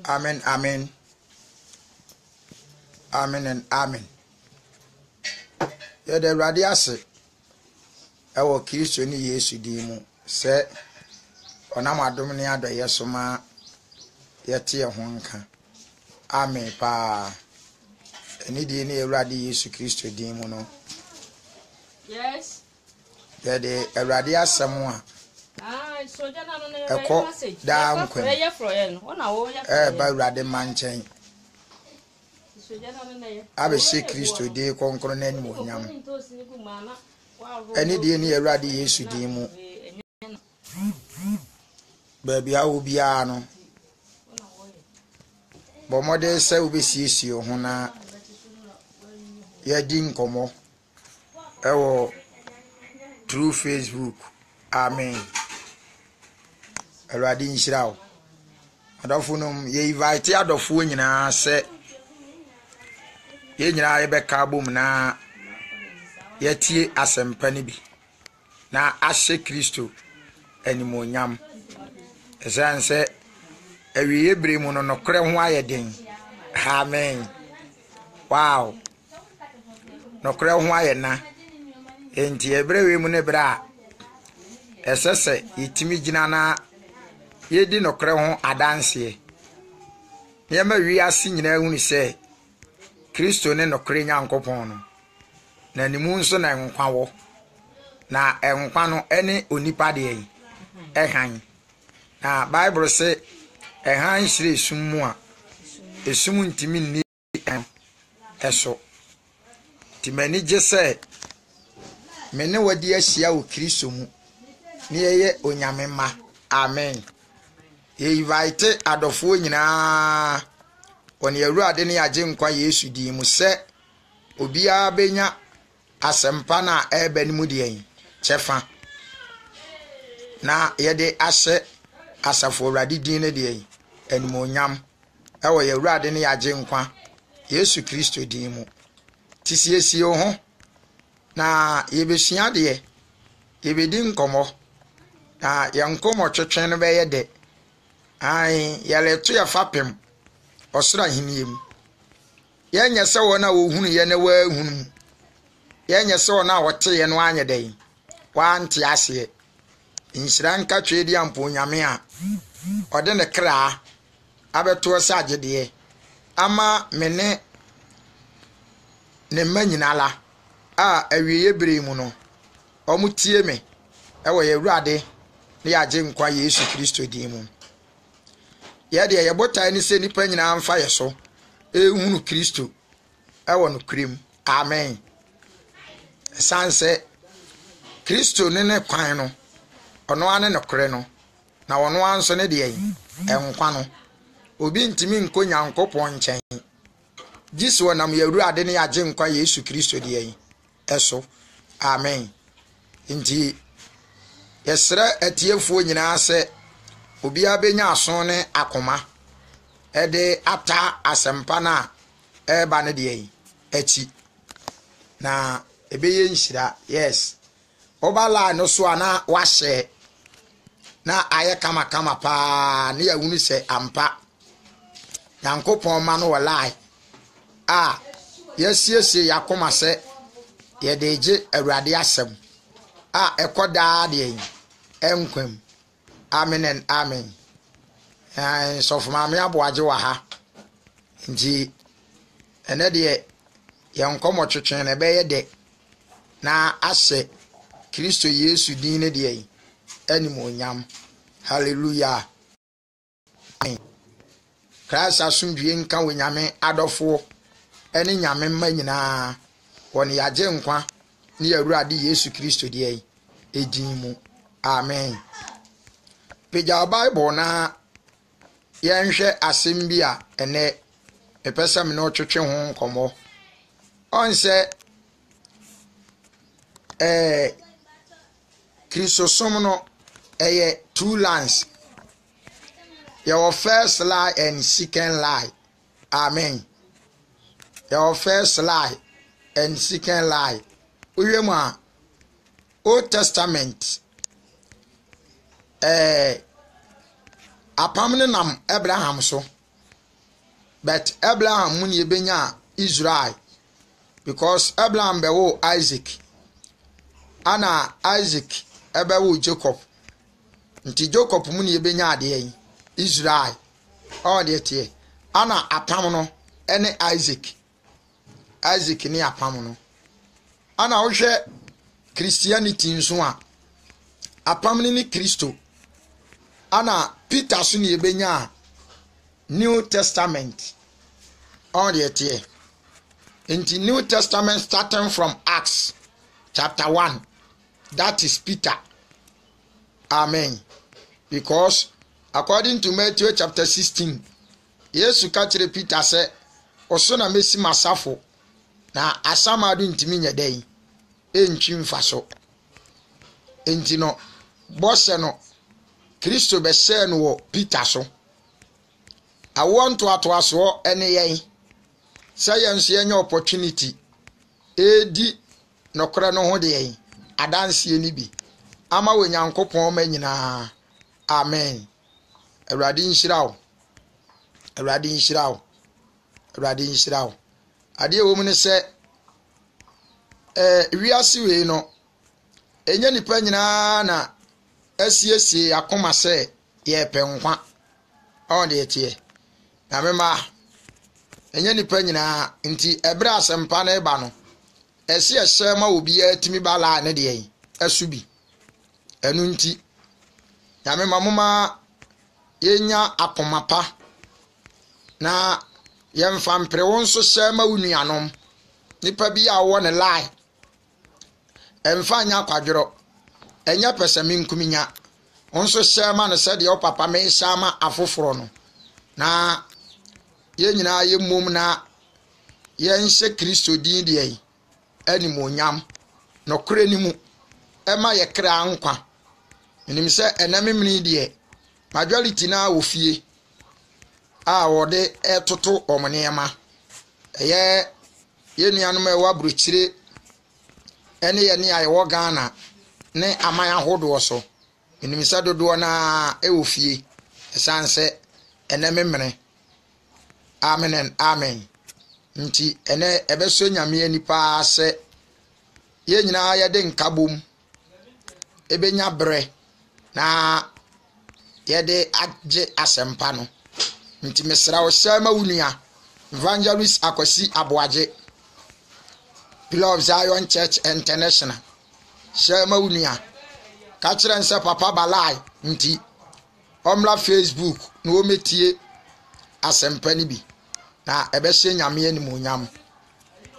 Amen, amen. Amen and amen. Yɛda Awurade ase ɛwɔ Kristo ne Yesu din mu sɛ ɔnam adom ne adɔyɛ so ma yɛte yɛn ho nka. Amen paa. Anidie ne Awurade Yesu Kristo din mu no. Yes. Yɛde Awurade asɛm a ɛkɔ daa nkwa mu ɛreba Awurade mma nkyɛn abɛhyɛ Kristo din kronkron no animuonyam. Anidie ne Awurade Yesu din mu. Baabi a wɔ biara no, bɔ mmɔden sɛ wobɛsiesie wo ho na yɛadi nkɔmmɔ. Ɛwɔ through Facebook. Amen. Awurade nhyira wo. Adɔfo nom, yɛ invite adɔfoɔ nyinaa sɛ yɛn nyinaa yɛbɛka abom na yɛatie asɛmpa no bi na ahyɛ Kristo animuonyam. Ɛsiane sɛ awieeɛ bere mu no nokorɛ ho ayɛ den. Amen. Wow. Nokorɛ ho ayɛ na. Enti ɛberɛ wei mu ne berɛ a ɛsɛ sɛ yɛtumi gyina na yɛdi nokorɛ ho adanseɛ. Nneɛma wiase nyinaa hunu sɛ Kristo ne nokorɛ Nyankopɔn no, na ne mu nso na nkwa wɔ. Na nkwa no ne onipa deɛ ɛhan. Na Bible se ɛhan hyerɛ esum mu a, esum ntumi nni so. Nti m'ani gye sɛ me ne wo adi ahyia wɔ Kristo mu na yɛyɛ Onyame mma. Amen. Yɛ invite adɔfoɔ nyinaa wɔ ne Awurade ne Agyenkwa Yesu din mu sɛ obiara bɛnya asɛmpa no a ɛreba no mu deɛn kyɛfa na yɛde ahyɛ asafo Awurade din no deɛn animuonyam. wɔ yɛn Awurade ne yɛn Agyenkwa, Yesu Kristo din mu. Nti siesie wo ho na yɛbɛsua adeɛ, yɛbɛdi nkɔmmɔ, na yɛn nkɔmmɔtwetwe no bɛyɛ dɛ. Ae, yɛreto yɛn fapem ɔsoro ahennie mu. Yɛnyɛ sɛ wɔn a wɔhunuiɛ na wɔanhunu mu. Yɛnyɛ sɛ wɔn a wɔteeɛ no anyɛ dɛn, wɔante aseɛ. Nhyira nka Tweediampo Onyame a ɔde ne kra abɛtoɔ sɛ agyedeɛ ama me ne ne mma nyinara a awieeɛ berɛ yi mu no, wɔtie me wɔ yɛn Awurade ne yɛn Agyenkwa Yesu Kristo din mu. Yɛ deɛ yɛ botae ne sɛ nnipa nyinaa mfa yɛ so nhunu Kristo wɔ nokorɛ mu. Amen. Ɛsiane sɛ Kristo ne ne kwan no, ɔno ara ne nokorɛ no, na ɔno ara nso ne deɛ nkwa no. Obi ntumi nkɔ Nyankopɔn nkyɛn gye sɛ ɔnam yɛn Awurade ne yɛn Agyenkwa Yesu Kristo deɛ so. Amen. Nti yɛsrɛ atiefoɔ nyinaa sɛ obiara bɛnya aso ne akoma de ata asɛmpa no a ɛreba no deɛ akyi. Na ɛbɛyɛ nhyira. Yes. Woba line no so a na wahyɛ na ayɛ kamakama paa ne yɛahunu sɛ ampa Nyankopɔn ma no wɔ line a yɛasiesie yɛakoma sɛ yɛde regye Awurade asɛm a ɛkɔ daa deɛ nkwa mu. Amen and amen. Sɔfo Maame Aboagye wɔ ha. Nti ɛnɛ deɛ yɛn nkɔmmɔ twetwe no ɛbɛyɛ dɛ. na ahyɛ Kristo Yesu din no deɛ animuonyam. Hallelujah. Amen. Christ asomdwie nka wɔ Nyame adɔfoɔ ne Nyame mma nyinaa wɔ ne yɛagye nkwa ne yɛawurade Yesu Kristo deɛ edin mu. Amen. Pagya Bible na yɛnhwɛ asɛm bi a ɛnɛ mepɛ sɛ me ne wo twetwe ho nkɔmmɔ. Ɔn sɛ ɛɛ Kristosom no ɛyɛ two lines. Yɛwɔ first line and second line. Amen. Yɛwɔ first line and second line. Wohwɛ mu a, Old Testament ɛɛ. Apam no nam Abraham so. But Abraham mu na yɛbɛnya Israel because Abraham bɛwoo Isaac ana Isaac ɛbɛwoo Jacob. Nti Jacob mu na yɛbɛnya adeɛ yi Israel. Ɔwɔ deɛ teɛ. Ana apam no ɛne Isaac. Isaac ne apam no. Ana wohwɛ Christianity nso a, apam no ne Kristo. Ana Peter so ne yɛbɛnya New Testament. Ɔn deɛ teɛ. Nti New Testament starting from Acts chapter 1. That is Peter. Amen. Because according to Matthew chapter 16, Yesu ka kyerɛ Peter sɛ, Wo so na mesi m'asafo, na asamado ntumi nyɛ dɛn? Ɛntwi mfa so. Enti no, bɔhyɛ no, Kristo bɛhyɛɛ no wɔ Peter so. Awoɔ ntoatoasoɔ ne yɛn, sɛ yɛn nso yɛnya opportunity ɛredi nokorɛ no ho deɛn? Adanseɛ no bi ama wɔ Nyankopɔn ma nyinaa. Amen. Awurade nhyira wo. Awurade nhyira wo. Awurade nhyira wo. Adeɛ ɛwɔ mu ne sɛ, ɛɛ wiase wei no, ɛnyɛ nipa nyinaa na asiesie akoma sɛ yɛrepɛ nkwa. Ɔn deɛ teɛ. Nyame mma, ɛnyɛ nipa nyinaa nti ɛberɛ asɛmpa no reba no, ɛsɛ ɛhyɛ ma obiara tumi ba laa ne deɛ ɛso bi. Ɛno nti, Nyame ma moma yɛnya akoma pa na yɛmfa mpere wo nso hyɛ ma wo nuanom. Nipa bi a wɔwɔ ne lie, ɛmfa nyɛ akwadworɔ, ɛnyɛ pɛsɛmenkominya. Wo nso hyɛ ma no sɛdeɛ wo papa mehyɛ ama afoforɔ no. Na yɛn nyinaa yɛmmom na yɛnhyɛ Kristo din deɛ animuonyam, nɔkorɛ no mu, ɛma yɛ kra nkwa. Menim sɛ ɛnɛ memene yi deɛ, majority no ara wɔ fie a wɔde retoto wɔn nneɛma. Ɛyɛ yɛn nuanom a ɛwɔ aburokyire ne yɛn a yɛwɔ Ghana ne aman ahodoɔ so. Menim sɛ dodoɔ no ara wɔ fie ɛsiane sɛ ɛnɛ memene. Amen and amen. Nti ɛnɛ ɛbɛsɔ Nyame ani paa sɛ yɛn nyinaa yɛde nkabom ɛbɛnya berɛ na yɛde agye asɛmpa no. Nti mesrɛ wo hyɛ ma wo nua Evangelist Akwasi Aboagye, Pillar of Zion Church International. Hyɛ ma wo nua. Ka kyerɛ n sɛ Papa Balai nti ɔmmra Facebook na ɔmmɛtie asɛmpa no bi na ɛbɛhyɛ Nyame animuonyam.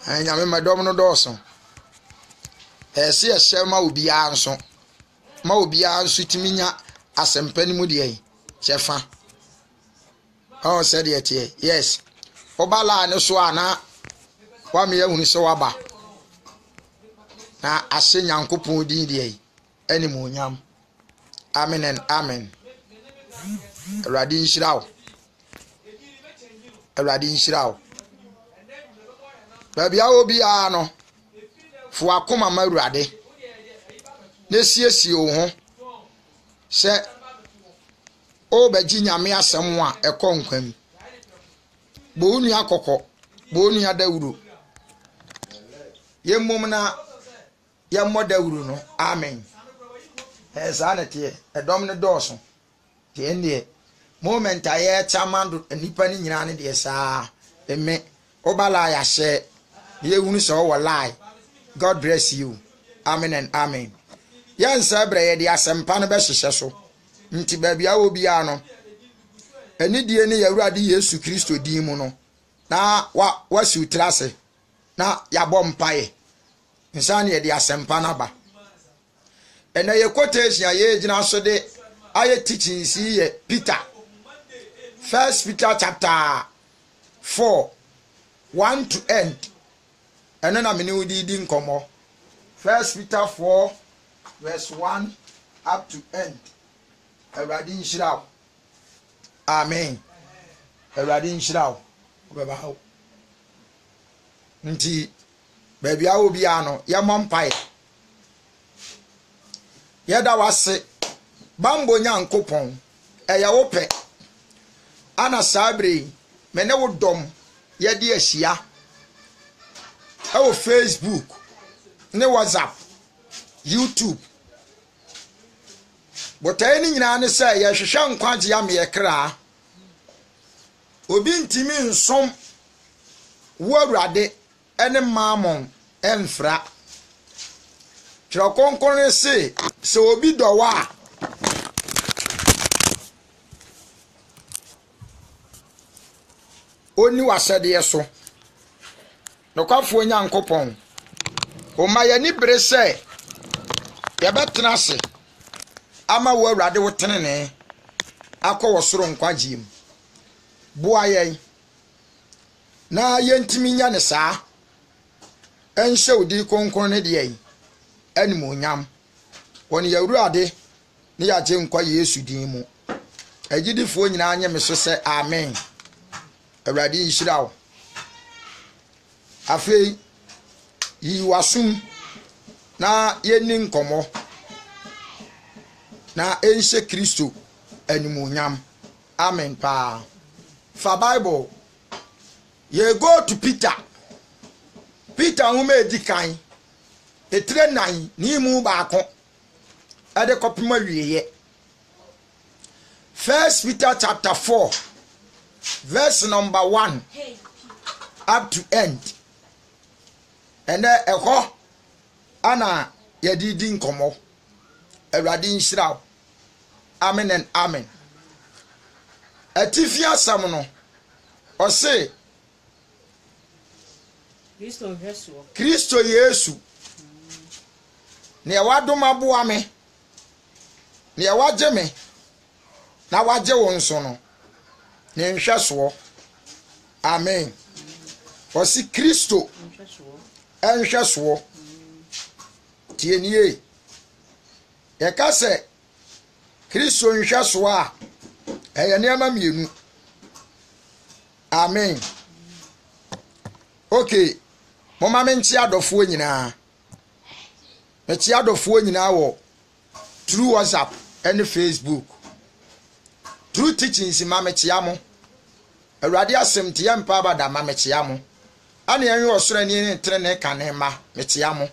Nyame ma dɔm no dɔɔso. Ɛyɛ sɛ yɛhyɛ ma obiara nso ma obiara nso tumi nya asɛmpa no mu deɛ kyɛfa. Ɔn sɛdeɛ teɛ. Yes. Woba line no so a na wame ahunu sɛ waba na ahyɛ Nyankopɔn din deɛ animuonyam. Amen and amen. Awurade nhyira wo. Awurade nhyira wo. Baabi a wɔ biara no, fo akoma ma Awurade na siesie wo ho sɛ wobɛgye Nyame asɛm a ɛkɔ nkwa mu. Bɔ wo nua kɔkɔ, bɔ wo nua dawuro. Yɛmmom na Yɛmmɔ dawuru no. Amen. Ɛɛ saa na ɛteɛ. Ɛdɔm no dɔɔso. Nti ɛndeɛ, moment a yɛrekyɛ ama nnipa no nyinaa no deɛ saa. Eme, woba lie ahyɛ, na yɛhunu sɛ wowɔ lie. God bless you. Amen and amen. Yɛnsɛ berɛ yɛde asɛmpa no bɛhyehyɛ so. Nti baabi a wɔ biara no, anidie ne yɛn Awurade Yesu Kristo din mu no, na wa wasiw tiri ase na yɛabɔ mpaeɛ. Nsa na yɛde asɛmpa no aba. Ɛnɛ yɛ quotation a yɛgyina so de ayɛ teachings yi yɛ Peter. First Peter chapter 4 1 to end. Ɛno na mene wo di di nkɔmmɔ. First Peter 4 verse 1 up to end. Awurade nhyira wo. Amen. Awurade nhyira wo. Wobɛba wo. Nti Baabi a wɔ biara no, yɛmmɔ mpaeɛ. Yɛda wase, bammɔ Nyankopɔn, ɛyɛ wo pɛ. Ana saa bere yi, me ne wo dɔm yɛde ahyia wɔ Facebook ne WhatsApp, YouTube. Botaeɛ no nyinaa ne sɛ yɛhwehwɛ nkwagye ameɛ kra. Obi ntumi nsom wo Awurade ne Mammon mfra. Twerɛ Kronkron no se, sɛ obi dɔ wo a, ɔnni w'ahyɛdeɛ so. Nokwafoɔ Nyankopɔn, woma yɛn ani bere sɛ yɛbɛtena ase ama wo Awurade wo tenenee akɔ wɔ soro nkwagyeɛ mu. Boa yɛn na yɛntumi nyɛ no saa nhyɛ wo din kronkron no deɛn animuonyam wɔ ne yɛn ne yɛn Agyenkwa Yesu din mu. Agyidifoɔ nyinaa nye me so sɛ amen. Awurade nhyira wo. Afei, yiyi w'asom na yɛnni nkɔmmɔ na ɛnhyɛ Kristo animuonyam. Amen paa. Fa Bible. Yɛ go to Peter. Peter nwoma edi kan. Etire nan ne mu baako ɛde kɔpem awieɛ. First Peter chapter 4 verse number 1 up to end. Ɛnɛ ɛhɔ ana yɛde di nkɔmmɔ. Awurade nhyira wo. Amen and amen. Atifi asɛm no, ɔse Kristo Yesu, nea wadom aboa me, nea wagye me na wagye wo nso no, ne nhwɛsoɔ. Amen. Ɔse Kristo nhwɛsoɔ. Tie nie. Yɛka sɛ Kristo nhwɛsoɔ a, ɛyɛ nneɛma mmienu. Amen. Okay, momma menkyea adɔfoɔ nyinaa. Mekyea adɔfoɔ nyinaa wɔ through WhatsApp ne Facebook. Through teachings ma mekyea mo. Awurade asɛm nti yɛmpa aba da ma mekyea mo. Ɛne ɛnwe ɔsoro ani ne tenenee kane ma mekyea mo.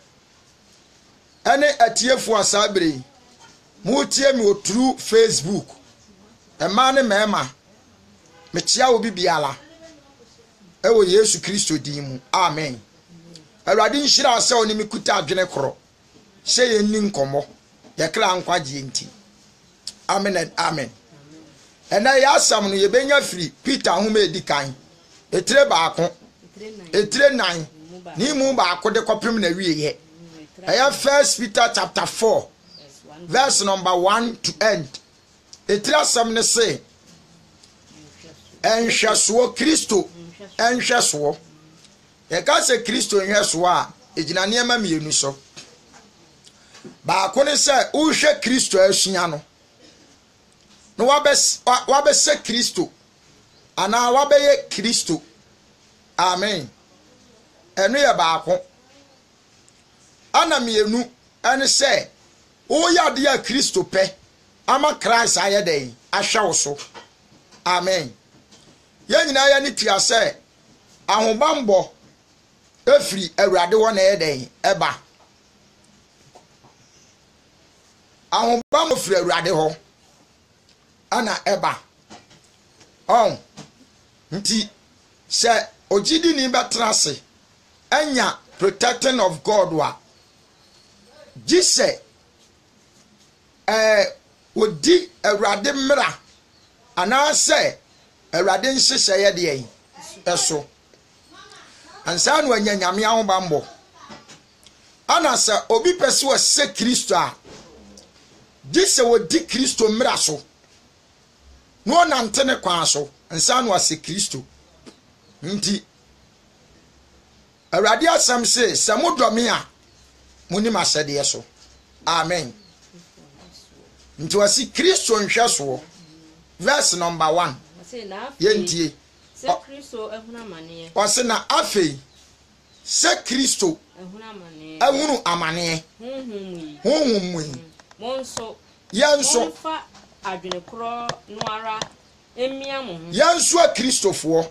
Ɛne atiefo a saa bere yi moretie me wɔ through Facebook, mmaa ne mmarima, mekyea obi biara ɛwɔ Yesu Kristo din mu. Amen. Awurade nhyira sɛ ɔne me kuta adwene korɔ sɛ yɛnni nkɔmmɔ yɛ kra nkwagyeɛ nti. Amen and amen. Ɛnɛ yɛ asɛm no yɛbɛnya firi Peter nhoma edi kan, etire baako, etire nan, ne mu baako de kɔpem na wieɛ. Ɛyɛ First Peter chapter 4 verse number 1 to end. Etire asɛm ne se, nhwɛsoɔ, Kristo nhwɛsoɔ. Yɛka sɛ Kristo nhwɛsoɔ a, ɛgyina nneɛma mmienu so. Baako ne sɛ wohwɛ Kristo asua no na wabɛsɛ Kristo anaa wabɛyɛ Kristo. Amen. Ɛno yɛ baako. Ɛna mmienu ɛne sɛ woyɛ adeɛ a Kristo pɛ ama Christ ayɛ dɛn ahwɛ wo so. Amen. Yɛn nyinaa yɛn ani tua sɛ ahobammɔ firi Awurade hɔ na ɛyɛ dɛn? Ɛba. Ahobammɔ firi Awurade hɔ ɛna ɛba. Ɔn, nti sɛ ogyidini bɛtena ase anya protecting of God a, gye sɛ ɛɛ ɔdi Awurade mmara anaasɛ Awurade nhyehyɛeɛ deɛn ɛso. Ansa na wanya Nyame ahobammɔ. Ana sɛ obi pɛ sɛ ɔsɛ Kristo a, gye sɛ ɔdi Kristo mmara so na ɔnante ne kwan so ansa na wasɛ Kristo. Nti, Awurade asɛm se, sɛ modɔ me a, monni m'ahyɛdeɛ so. Amen. Nti ɔse Kristo nhwɛsoɔ. Verse number 1. Yɛntie. Ɔse na afei sɛ Kristo ahunu amaneɛ honhom mu yi, Mo nso, yɛn nso, momfa adwene korɔ no ara. Mmia mo ho. Yɛn nso Akristofoɔ,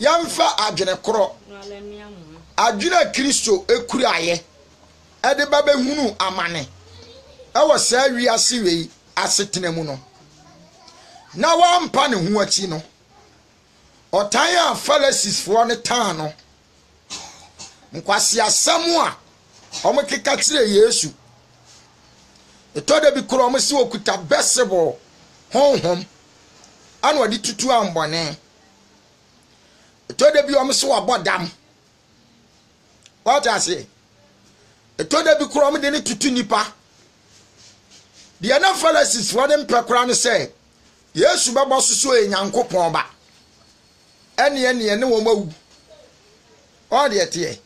yɛmfa adwene korɔ, No ara mmia mo ho. adwene a Kristo kuraeɛ de ba bɛhunuu amane wɔ saa wiase wei asetena mu no, na wampa ne ho akyi no, ɔtan a Phariseesfoɔ no taa no, nkwaseasɛm a wɔkeka kyerɛ Yesu, ɛtɔ da bi korɔ wɔn sɛ wɔkuta Beelsebul honhom ana wɔde tutu ambɔne. Ɛtɔ da bi wɔn sɛ wɔabɔ dam. Wɔte aseɛ. Ɛtɔ da bi korɔ wɔn de ne tutu nipa. Deɛ na Phariseesfoɔ no mpɛ koraa ne sɛ Yesu bɛbɔ so sɛ ɔyɛ Nyankopɔn ba. Ɛneɛ neɛ ne wɔn awu. Ɔn deɛ teɛ.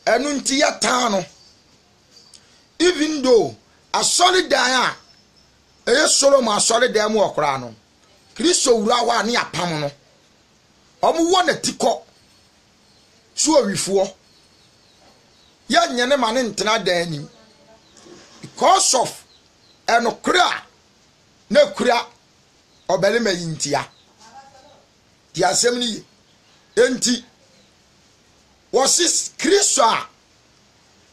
Ɛno nti yɛtaa no. Even though asɔredan a ɛyɛ Solomon asɔredan mu ɔkoraa no, Kristo wura hɔ a ne apam no. Wɔwɔ n'atikɔ so owifoɔ. Yɛnyɛ ne ma ne ntena dan anim. Because of ɛnokorɛ a na ekura ɔbarima yi ntia. Tie asɛm no yie. Enti, wɔse Kristo a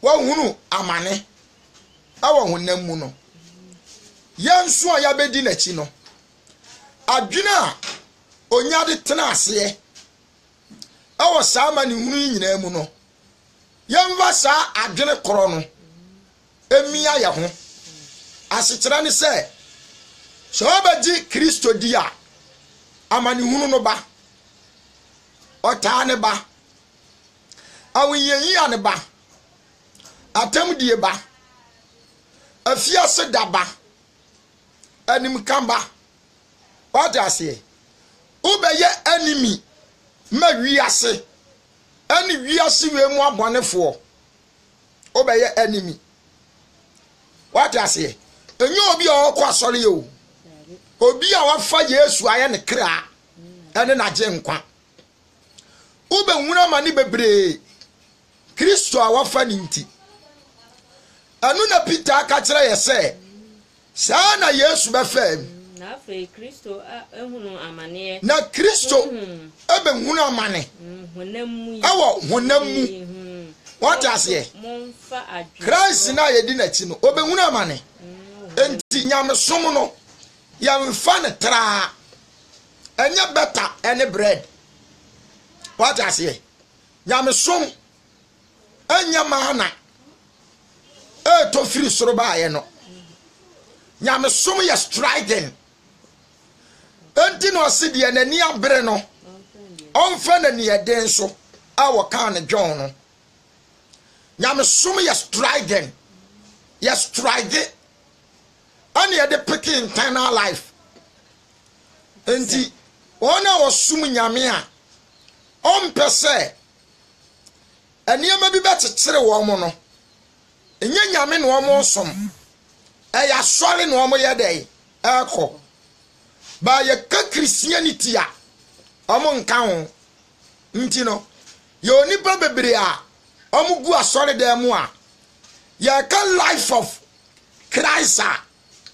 wahunu amane wɔ honam mu no, yɛn nso a yɛabɛdi n'akyi no, adwene a onya de tena aseɛ wɔ saa amanehunu yi nyinaa mu no, yɛmfa saa adwene korɔ no mmia yɛn ho. Asekyerɛ ne sɛ, sɛ wobɛgye Kristo di a, amanehunu no ba, ɔtaa no ba, ahohiahia no ba, atamdie ba, afiase da ba, animka ba. Wate aseɛ? Wobɛyɛ enemy ma wiase ɛne wiase wei mu abɔnefoɔ. Wobɛyɛ enemy. Wate aseɛ? Ɛnyɛ obi a ɔkɔ asɔre o. Obi a wafa Yesu ayɛ ne kra ɛne n'agye nkwa. Wobɛhunu amane bebree Kristo a wafa ne nti. Ɛno na Peter aka kyerɛ yɛ sɛ saa na Yesu bɛfaa mu. Na afei Kristo ahunu amaneɛ. Na Kristo bɛhunu amane wɔ honam mu. Wate aseɛ? Christ no a yɛdi n'akyi no, ɔbɛhunu amane. Enti nyamesom no, yɛmfa no traa. Ɛnyɛ bɛta ne bread. Wate aseɛ? Nyamesom ɛnyɛ maana ɛretɔ firi soro baeɛ no. Nyamesom yɛ striding. Enti na ɔse deɛ n'ani abere no, ɔmfa n'aniɛden so a wɔkaa no John no. Nyamesom yɛ striding. Yɛ stride ɛne yɛde peke internal life. Enti wɔn a wɔsom Nyame a ɔmpɛ sɛ nneɛma bi bɛkyekyere wɔn no, ɛnyɛ Nyame na wɔn som, ɛyɛ asɔre na wɔn yɛ dɛn ɛkɔ. Ba yɛka Christianity a, wɔn nka ho. Nti no, yɛ onipa bebree a wɔn gu asɔre dan mu a, yɛka life of Christ a,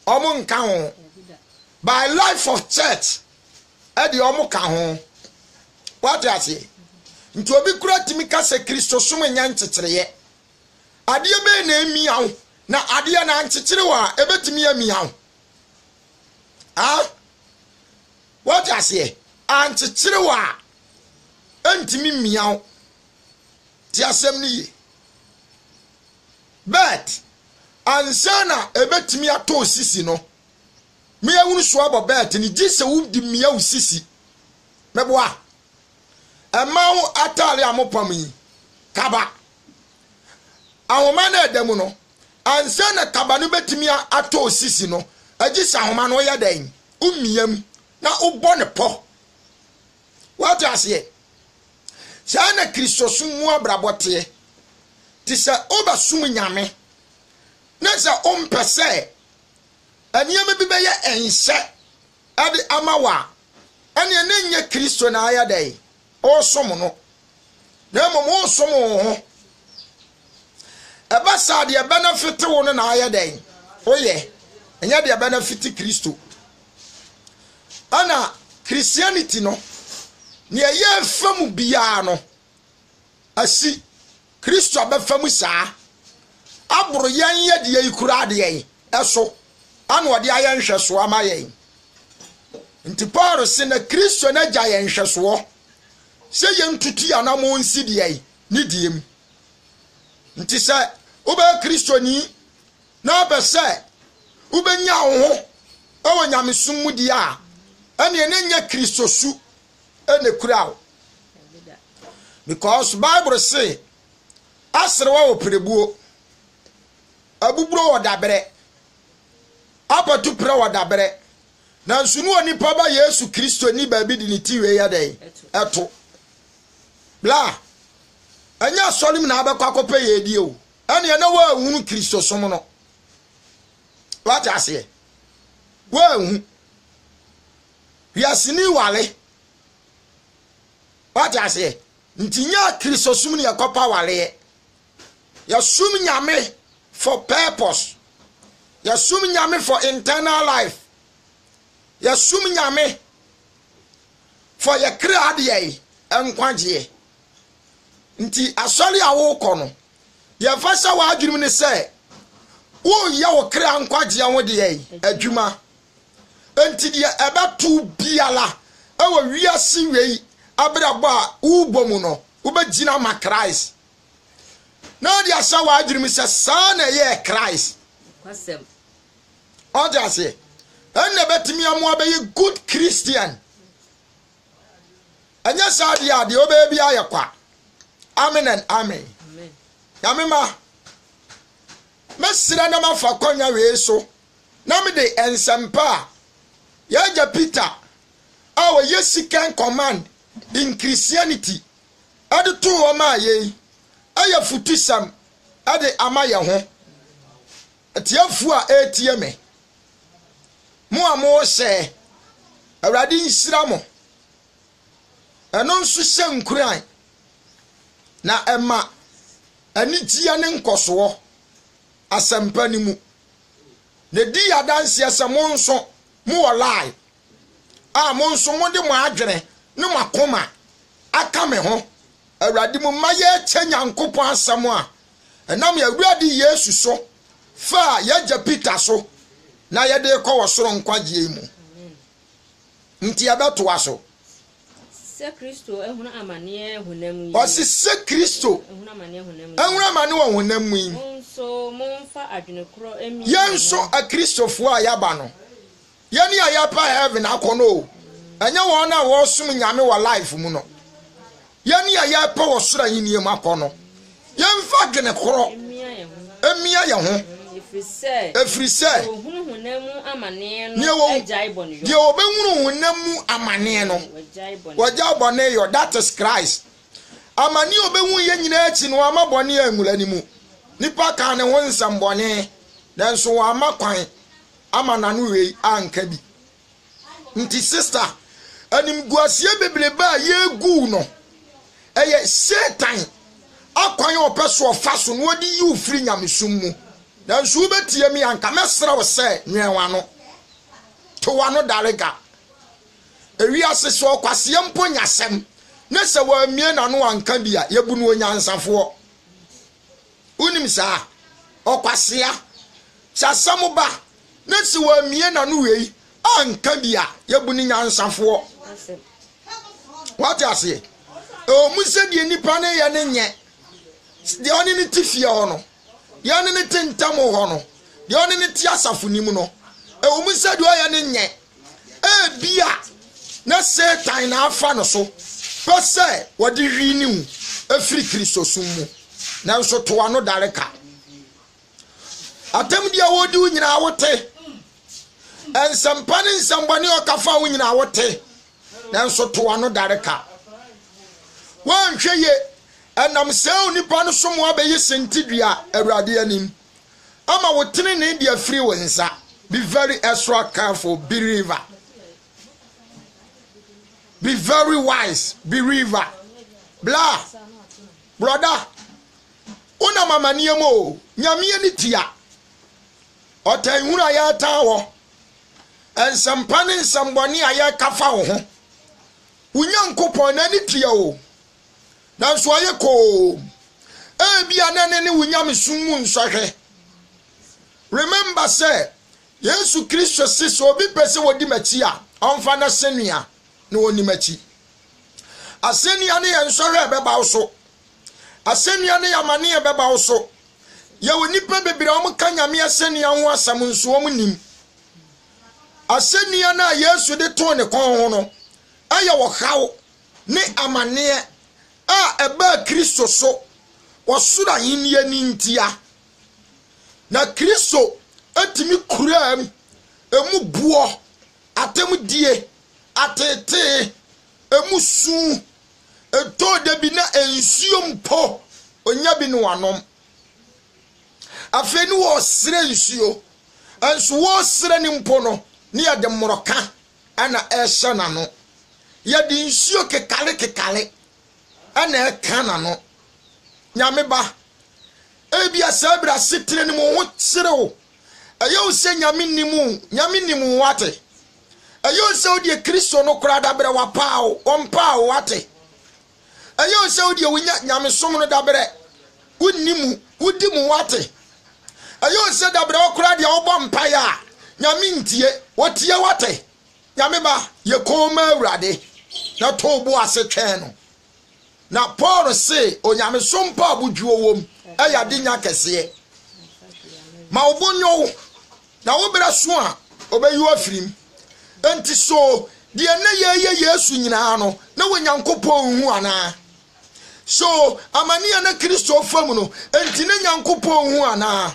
wɔn nka ho. By life of church, ɛde wɔn ka ho. Wate aseɛ? Nti obi kura tumi ka sɛ Kristosom nyɛ nkyekyereɛ. Adeɛ bɛn na emia wo? Na adeɛ na ankyekyere wo a, ebetumi amia wo. Ah? Wate aseɛ? Ankyekyere wo a, ɛntumi mmia wo. Te asɛm no yie. But, ansa na ebetumi atɔ osisi no, Me ahunu so abɔ bɛɛte no gye sɛ wode mia wo sisi. Meboa. Ɛma wo ataare a mopam yi, kaba. Ahoma no a ɛda mu no, ansa na kaba no bɛtumi atɔ wo sisi no, agye sɛ ahoma no woyɛ dɛn? Womia mu na wobɔ ne pɔ. Woate aseɛ? Saa na Kristosom mu abrabɔ teɛ. Te sɛ wobɛsom Nyame na sɛ wompɛ sɛ nneɛma bi bɛyɛ nhyɛ de ama wo a, ɛnneɛ na ɛnyɛ Kristo na ayɛ dɛn? Woresom no, na mmom woresom wo ho. Ɛba saa deɛ ɛbɛnɛfete wo no na ayɛ dɛn? Woyɛ, ɛnyɛ deɛ ɛbɛnɛfete Kristo. Ɛna Christianity no, nea yɛrefa mu biara no, asi Kristo abɛfa mu saa aboro yɛn yɛ deɛ yi koraa deɛ yi ɛso ana ɔde ayɛ nhwɛsoɔ ama yɛn. Nti Paul se na Kristo no agya yɛn nhwɛsoɔ sɛ yɛntutu yɛn anammɔn nsi deɛ yi ne deɛ mu. Nti sɛ wobɛyɛ Kristoni na wopɛ sɛ wobɛnya wo ho wɔ nyamesom mu deɛ a, ɛneɛ na nyɛ Kristosu na ekura wo. Because Bible se, aserewa wɔ pirebuo, abuburo wɔ daberɛ, apatu prɛ wɔ daberɛ, nanso ne onipa ba Yesu Kristo ni baabi de ne ti wei yɛ dɛn? Ɛto. Bla, ɛnyɛ asɔre mu na abɛkɔ akɔpɛ yɛ die o. Ɛneɛ na woanhunu Kristosom no. Wate aseɛ? Woanhu. Wiaseni wale. Wate aseɛ? Nti nyɛ Kristosom ne yɛkɔpa waleɛ. Yɛsom Nyame for purpose. Yɛsom Nyame for internal life. Yɛsom Nyame for yɛ kra adeɛ nkwagyeɛ. Nti asɔre a wokɔ no, deɛ ɛfa hyɛ w'adwene mu ne sɛ woreyɛ wo kra nkwagyeɛ ho deɛ adwuma. Enti deɛ ɛbɛto biara wɔ wiase wei abrabɔ a worebɔ mu no, wobɛgyina ama Christ. Na wode ahyɛ w'adwene mu sɛ saa na ɛyɛɛ Christ. Ɔte aseɛ? Ɛnna ɛbɛtumi amoa bɛyɛ good Christian. Ɛnyɛ saa deɛ a, deɛ wobɛyɛ biara yɛ kwa. Amen and amen. Nyame ma, mɛsrɛ na mafa kwanya wei so na mede nsɛmpa a yɛagya Peter a ɔyɛ second command in Christianity ɛde too hɔ maa yei ɛyɛ futusɛm ɛde ama yɛ ho. Atiefoɔ a ɛretie me, mo a moresɛe, Awurade nhyira mo. Ɛno nso hyɛ nkuran na ɛma anigyeɛ ne nkɔsoɔ asɛmpa no mu. Na ɛdi yɛ adanseɛ sɛ mo nso mowɔ lie a mo nso mode mo adwene ne mo akoma aka me ho Awurade mu ma yɛrekyɛ Nyankopɔn asɛm a ɛnam yɛn Awurade Yesu so faa yɛn agya Peter so na yɛde rekɔ wɔ soro nkwagyeɛ yi mu. Nti yɛbɛtoa so. Sɛ Kristo ahunu amaneɛ honam yi. Ɔse sɛ Kristo ahunu amane wɔ honam mu yi. Mo nso momfa adwene korɔ mmia Yɛn nso Akristofoɔ a yɛaba no, Yɛne a yɛpɛ heaven akɔ no o, ɛnyɛ wɔn a wɔresom Nyame wɔ life mu no. Yɛne a yɛpɛ wɔ soro ahenni mu akɔ no, yɛmfa dwene korɔ mmia yɛn ho, ɛfiri sɛ deɛ ɔbɛhunu honam mu amaneɛ no, wagyae bɔne yɔ, that is Christ. Amane a ɔbɛhu yɛ nyinaa akyi no, wamma bɔne anwura ne mu. Nipa kaa ne ho nsɛmbɔne, nanso wamma kwan ama n'ano wei anka bi. Nti sister, animguaseɛ bebrebe a yɛgu no, ɛyɛ Satan akwan a ɔpɛ so ɔfa so na ɔde yi wo firi nyamesom mu. Nanso wobɛtie me anka mɛsrɛ wo sɛ nwɛn w'ano. To w'ano darega. Ewiase sɛ ɔkwaseɛ mpo nya asɛm ne sɛ wammie n'ano anka bi a, yɛbu no onyansafoɔ. Wonim saa? Ɔkwasea. Sɛ asɛm ba na sɛ wammie n'ano wei anka bi a, yɛbu no nyansafoɔ. Wate aseɛ? Ɛwɔ mu sɛ deɛ nipa no yɛ no nyɛ deɛ ɔne no te fie hɔ no, deɛ ɔne no te ntam hɔ no, deɛ ɔne no te asafo no mu no, ɛwɔ mu sɛ deɛ ɔyɛ no nyɛ. Ebia na Satan na afa no so pɛ sɛ wɔde hwi ne wo firi Kristosom mu, nanso to ano dare ka. Atemmude a wɔredi wo nyinaa wote. Nsɛmpa ne nsɛmbɔne a ɔka fa wo nyinaa wote, nanso to ano dare ka. Woanhwɛ ye, ɛnam saa onipa no so mo abɛyɛ sentidua Awurade anim. Ama wo tenenee de afiri wo nsa. Be very extra careful, believer. Be very wise, believer. Bla, brɔda, wonam amaneɛ mu o, Nyame ani tua. Ɔtan hunu a yɛretan wɔ. Nsɛmpa ne nsɛmbɔne a yɛreka fa wo ho. Wo Nyankopɔn n'ani tua o, nanso ɔyɛ koom. Ebia na ɛne ne wo nyamesom mu nsɔhwɛ. Remember sɛ Yesu Kristo se sɛ obi pɛ sɛ ɔdi m'akyi a, ɔmfa n'asɛnnua na ɔnni m'akyi. Asɛnnua no yɛ nsɔhwɛ a ɛbɛba wo so. Asɛnnua no yɛ amane a ɛbɛba wo so. Yɛwɔ nnipa bebree a wɔka Nyame asɛnnua ho asɛm nso wɔn nim. Asɛnnua no a Yesu de too ne kɔn ho no yɛ ɔhaw ne amaneɛ a ɛbaa Kristo so wɔ soro ahennie no ntia. Na Kristo tumi kuraa mu, emu boɔ, atemdie, ateetee, emu su, ɛtɔɔ da bi na nsuo mpo ɔnya bi na wanom. Afei ne wɔresrɛ nsuo, nso wɔresrɛ no mpo no, ne yɛde mmorɔka na ɛrehyɛ n'ano. Yɛde nsuo kekale kekale na ɛka n'ano. Nyame ba, ebia saa berɛ asetena no mu wo ho kyere wo. Ɛyɛ wo sɛ Nyame nnim wo, Nyame nim wo wate. Ɛyɛ wo sɛ wodeɛ Kristo no koraa dabrɛ wapaa wo, ɔmpaa wo wate. Ɛyɛ wo sɛ wodeɛ wonya nyamesom no dabrɛ, wonni mu, wodi mu wate. Ɛyɛ wo sɛ dabrɛ wo koraa deɛ wobɔ mpaeɛ a, Nyame ntie, ɔtie wate. Nyame ba, yɛ komm ma Awurade na to wo bo ase twɛn no. Na Paul se onyamesom pa a abodwoɔ wom yɛ adenya kɛseɛ. Ma wo bo nnwo wo, na wo berɛ so a, ɔbɛyi wo afiri mu. Enti so deɛ na yɛreyɛ Yesu nyinaa no, na Onyankopɔn nhu anaa? So amane a na Kristo fa mu no, enti na Nyankopɔn nhu anaa?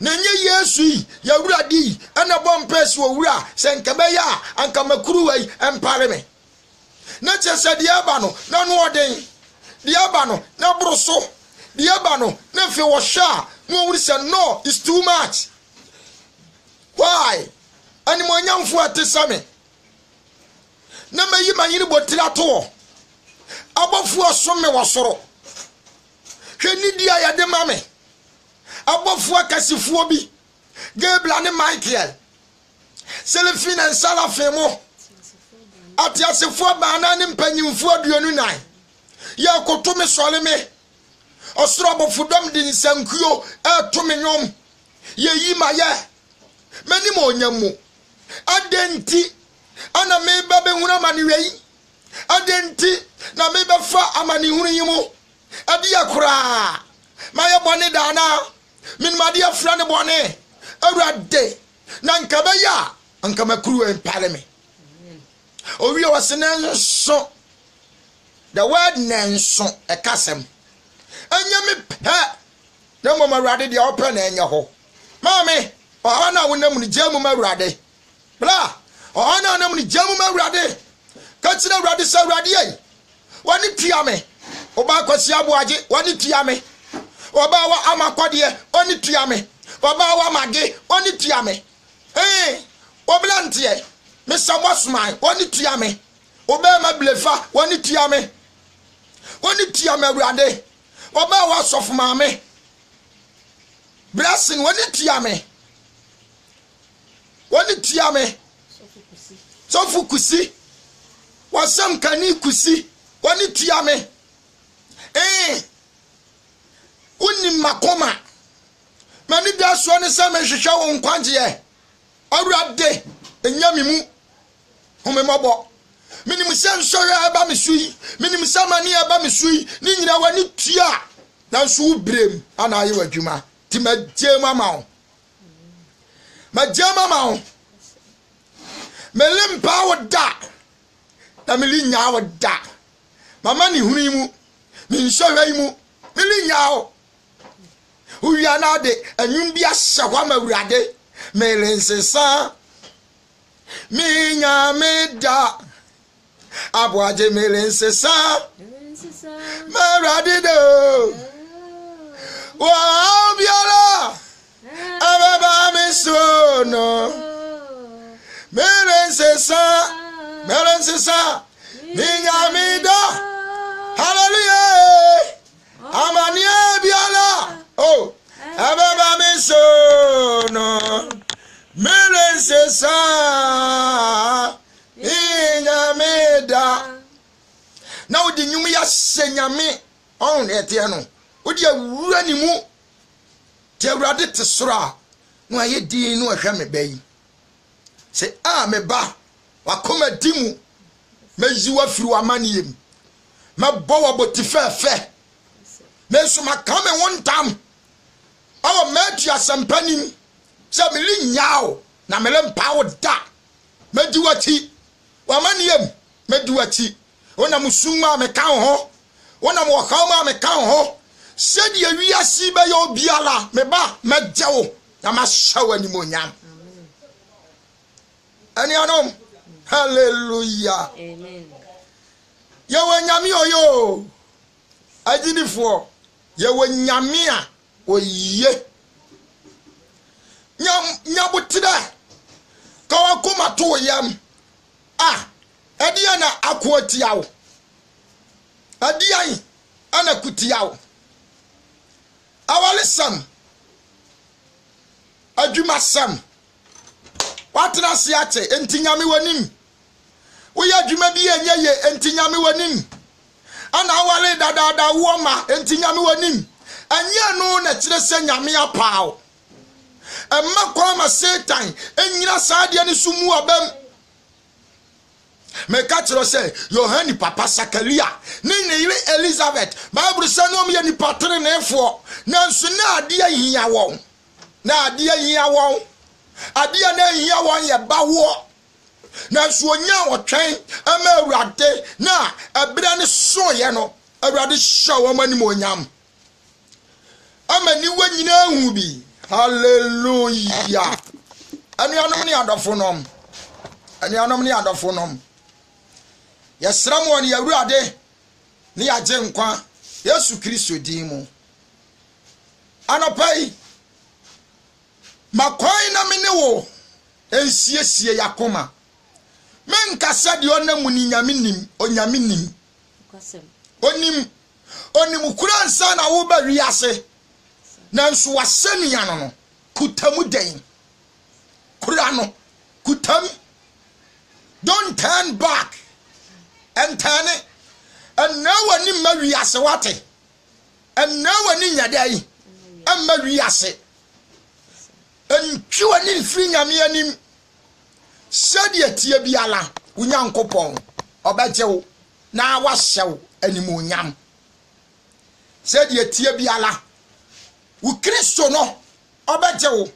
Na ɛnyɛ Yesu yi, yɛn Awurade yi, na ɛbɔ mpae sɛ, Owura, sɛ anka ɛbɛyɛ a, anka ma kuruwa yi mpare me. Na kyerɛ sɛ deɛ ɛba no, na ano ɔden. Deɛ ɛba no, na ɛboro so. Deɛ ɛba no, na afei wɔhwɛ a, na wɔhunu sɛ no, it's too much. Why? Animuonyamfoɔ a ɛte sɛ me, na mayi m'ahene botiri ato hɔ. Abɔfoɔ som me wɔ soro. Hwɛ nidi a yɛde ma me. Abɔfoɔ akɛsefoɔ bi, Gabriel ne Michael, Selefin ne Sarafim mo, ateasefoɔ baanan ne mpanyimfoɔ 24, yɛrekoto me sɔre me. Ɔsoro abɔfodɔm de nsankuo reto me nnwom, yɛyi mayɛ m'animuonyam mu. Adɛn nti na mereba bɛhunu amane wei? Adɛn nti na merebɛfa amanehunu yi mu? Ɛdeɛ koraa mayɛ bɔne da anaa? Menim adeɛ frɛ no bɔne. Awurade, na nka ɛbɛyɛ a anka m'akuru mpare me. Owie ɔse nanso, the word nanso ɛka asɛm. Ɛnyɛ me pɛ, na mmom Awurade deɛ ɔpɛ na ɛnyɛ hɔ. Maame, ɔhaw no a wonam mu no, gyaa mu ma Awurade. Bra, ɔhaw no a wonam mu no, gyaa mu ma Awurade. Ka kyerɛ Awurade sɛ, Awurade ei, W'ani tua me. Ɔbaa Kwasi Aboagye, w'ani tua me. Ɔbaa wa Ama Kɔdeɛ, w'ani tua me. Ɔbaa wa Mage, w'ani tua me. Ee, ɔberanteɛ, Mr. Bosman, w'ani tua me. Ɔbɛɛma Blefa, w'ani tua me. W'ani tua me, Awurade. Ɔbaa wa Sɔfo Maame, Blessing, w'ani tua me. W'ani tua me. Sɔfo Kusi, w'asɛm kani Kusi, w'ani tua me. Ee, wonim m'akoma. M'ani da soɔ ne sɛ mehwehwɛ wo nkwagyeɛ. Awurade, nya me mu. Hu me mmɔbɔ. Menim sɛ nsɔhwɛ a ɛba me so yi, menim sɛ amane a ɛba me so yi, ne nyinaa w'ani tua. Nanso wo berɛm ana ayɛ w'adwuma. Nti magye mu ama wo. Magye mu ama wo. Merempaa wo da, na merennyaa wo da. M'amanehunu yi mu, me nsɔhwɛ yi mu, merennyaa wo. Wowia na ade anwum bi ahyɛ hɔ ama Awurade. Merensesa me nyame da. Aboagye merensesa m'Awurade da o. Wɔhaw biara ɛbɛba me so no, merensesa, merensesa me nyame da. Hallelujah! Amaneɛ biara o ɛbɛba me so no, merensesa. Nsa Nyame da. Na wode nnwom yi ahyɛ Nyame ɔn deɛ ɛteɛ no. Wode awura ne mu. Te Awurade te soro a na wayɛ din na ɔhwɛ me ba yi. Sɛ a me ba wakoma di mu mɛyi wo afiri w'amanneɛ mu. Mɛbɔ wo aboti fɛɛfɛ. Me nso maka me ho ntam ɛwɔ Matthew asɛmpa nim sɛ merennyaa wo na merempa wo da. Mɛdi w'akyi. W'amanneɛ mu, mɛdi w'akyi. Wonam sum mu a meka wo ho. Wonam ɔhaw mu a meka wo ho. Sɛdeɛ wiase yi bɛyɛ obiara, me ba, mɛgye wo na mahyɛ wo animuonyam. Anuanom, hallelujah. Yɛwɔ nyame ɔyɛ o. Agyidifoɔ, yɛwɔ nyame a Oye. Nya nyaboterɛ ka w'akoma to wo yam. A, ɛdeɛn na ako atia wo? Ɛdeɛn na ko tia wo? Awaresɛm, adwumasɛm, woatena ase akyɛ, enti Nyame w'anim. Woyɛ adwuma bi a ɛnyɛ yie, enti Nyame w'anim. Ana aware dadaada woɔ ma enti Nyame w'anim. Ɛnyɛ ɛno na ɛkyerɛ sɛ Nyame apaa wo. Ɛmma kwan ma Satan nnyina saa adeɛ no so mu abam. Meka kyerɛ sɛ Yohane papa Sakaria ne ne yere Elizabeth, Bible sɛ na wɔn yɛ nipa teneneefoɔ, nanso na adeɛ hia wɔn. Na adeɛ hia wɔn. Adeɛ na ɛhia wɔn yɛ bawoɔ. Nanso onyaa ɔtwɛn ma Awurade, na ɛberɛ no soeɛ no, Awurade hyɛɛ wɔn animuonyam. Ama niwa nyinaa hu bi. Hallelujah. Anuanom ne adɔfo nom. Anuanom ne adɔfo nom. Yɛsrɛ mo wɔ ne Awurade ne yɛagye nkwa Yesu Kristo din mu. Anɔpa yi, ma kwan na me ne wo nsiesie y'akoma. Menka sɛ deɛ ɔnam mu ni Nyame nim, Onyame nim. Onim, onim kura ansa na woba wiase. Nanso w'asɛnnua no no, kuta mu dɛn? Kura no, kuta mu. Don't turn back. Ɛntɛne. Ɛnna w'ani mma wiase wate. Ɛnna w'ani nyɛ dɛn? Ɛmma wiase. Ntwe w'ani mfiri Nyame anim. Sɛdeɛ ɛteɛ biara, wo Nyankopɔn, ɔbɛgye wo na wahyɛ wo animuonyam. Sɛdeɛ ɛteɛ biara, wo Kristo no, ɔbɛgye wo,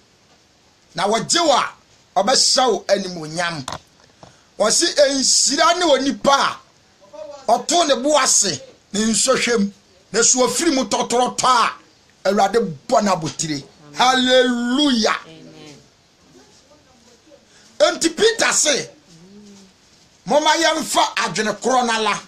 na ɔgye wo a, ɔbɛhyɛ wo animuonyam. Ɔse nhyira ne onipa a ɔto ne bo ase ne nsɔhwɛ mu, na sɛ ɔfiri mu tɔtorɔtɔ a, Awurade bɔ no abotire. Hallelujah. Enti Peter se, Momma yɛmfa adwene korɔ no ala.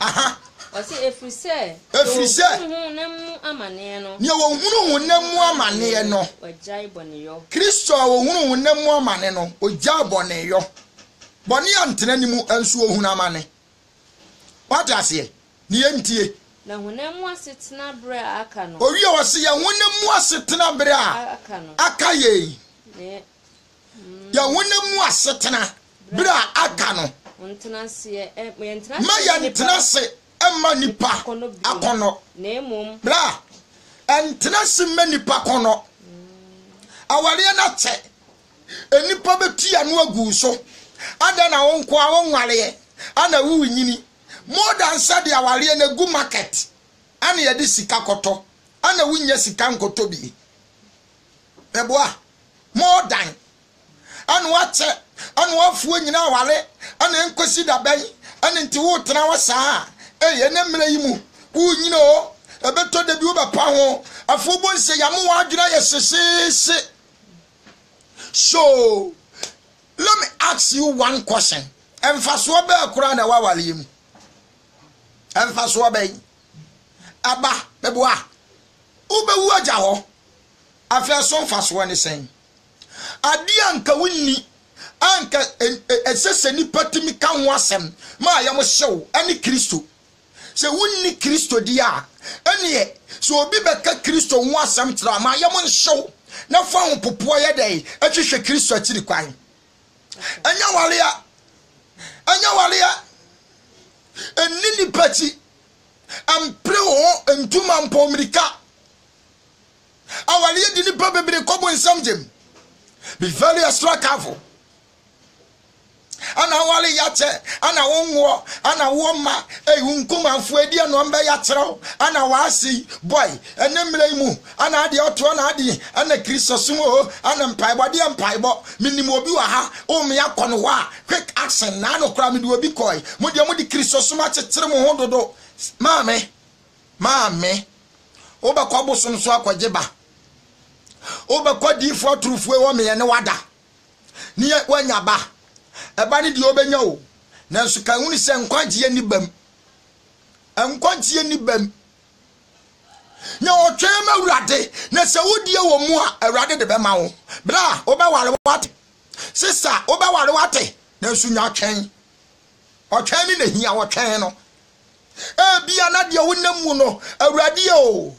Aha. Ɔse, ɛfiri sɛ, ɛfiri sɛ, honam mu amaneɛ no, nea wɔhunu honam mu amaneɛ no, wagyae bɔneyɔ. Kristo a wɔhunu honam mu amane no, ɔgyae bɔneyɔ. Bɔne antena ne mu, nso ɔhunu amane. Wate aseɛ? Ne yɛntie. Na honam mu asetena berɛ a aka no. Owie a ɔse yɛn honam mu asetena berɛ a aka yɛn. Yɛn honam mu asetena berɛ a aka no. Ma yɛntena ase mma nipa akɔnnɔ. Bra, ɛntena ase mma nipa akɔnnɔ. Awareɛ no akyɛ. Nnipa bɛtu ano agu so. Adɛn na wo nkoa wonwareɛ? Ana worenyini? More than sɛ de awareɛ no agu market ana yɛde sika kɔtɔ ana wonnya sika nkɔtɔ bi. Meboa? More than ana wakyɛ ana wafuo nyina aware ana ɛnkɔsi da bɛn ana nti wotena hɔ saa a ei ɛnɛ mmerɛ yi mu wonyina o ɛbɛtɔ da bi wobɛpa ho afuo bɔ nsɛ yamo w'adwene ayɛ hyehyeehye. So let me ask you one question. Mfasoɔ bɛɛ koraa na ɛwɔ awareɛ mu? Mfasoɔ bɛn? Aba, meboa. Wobɛwu agya hɔ. Afei ɛso mfasoɔ ne sɛn? Adeɛ a nka wonni a nka ɛsɛ sɛ nnipa tumi ka ho asɛm ma ayam hyew ne Kristo. Sɛ wonni Kristo di a, ɛneɛ sɛ obi bɛka Kristo ho asɛm kyerɛ a, ma ayam nhyew na fa ahopopoɔ yɛ dɛn? Hwehwɛ Kristo akyiri kwan. Ɛnyɛ awareɛ. Ɛnyɛ awareɛ. Ɛnni nipa akyi. Ɛmpere wo ho ntuma mpɔ mmirika. Awareɛ di nipa bebree kɔ bonsam gyem. Be very extra careful. Ana aware yakyɛ, ana wo nwoɔ, ana wo mma, ei wo nkumanfoɔ edi ɛnoɔ mbɛ yakyerɛ wo, ana w'ase boy, ɛne mmerɛ yi mu, ana adeɛ ɔtoɔ na adeɛ, ana kristosom o, ana mpaebɔ, adeɛ mpaebɔ, menim obi wɔ ha, o me akɔ no hɔ a, quick action, na ano koraa mede obi kɔe, mo deɛ mode kristosom akyekyere mo ho dodo, maame, maame, wobɛkɔ bosom so akɔgye ba, wobɛkɔ diifoɔ atorofoɔ wɔ meɛ ne wada. ne woanya ba. Ɛba ne deɛ wobɛnya o. Nanso ka hunu sɛ nkwagyeɛ nni bam. Nkwagyeɛ nni bam. Na ɔtwɛn ma Awurade, na sɛ wodie wɔ mu a, Awurade de bɛma wo. Berɛ a wobɛware wate. Sista, wobɛware wate. Nanso nya twɛn. Ɔtwɛn ne na hia ɔtwɛn no. Ebia na deɛ wonam mu no, Awurade o.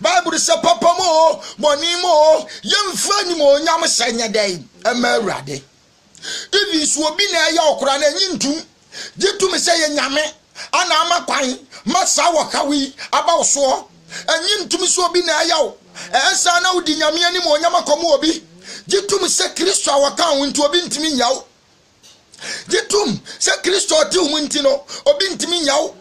Bible sɛ papa mu o, bɔne mu o, yɛmfa animuonyam hyɛ nyɛ dɛn ɛma Awurade. Even so obi na ɛyɛ ɔkora na ɛnyi ntum, gye tom sɛ yɛ Nyame ana ama kwan ma saa wɔhaw yi aba wo soɔ. Ɛnyi ntum sɛ obi na ɛyɛ wo, ɛyɛ saa na wodi Nyame animuonyam akɔma obi. Gye tom sɛ Kristo a wɔka wo nti obi ntumi nyɛ wo. Gye tom sɛ Kristo a ɔte wo mu nti no, obi ntumi nya wo.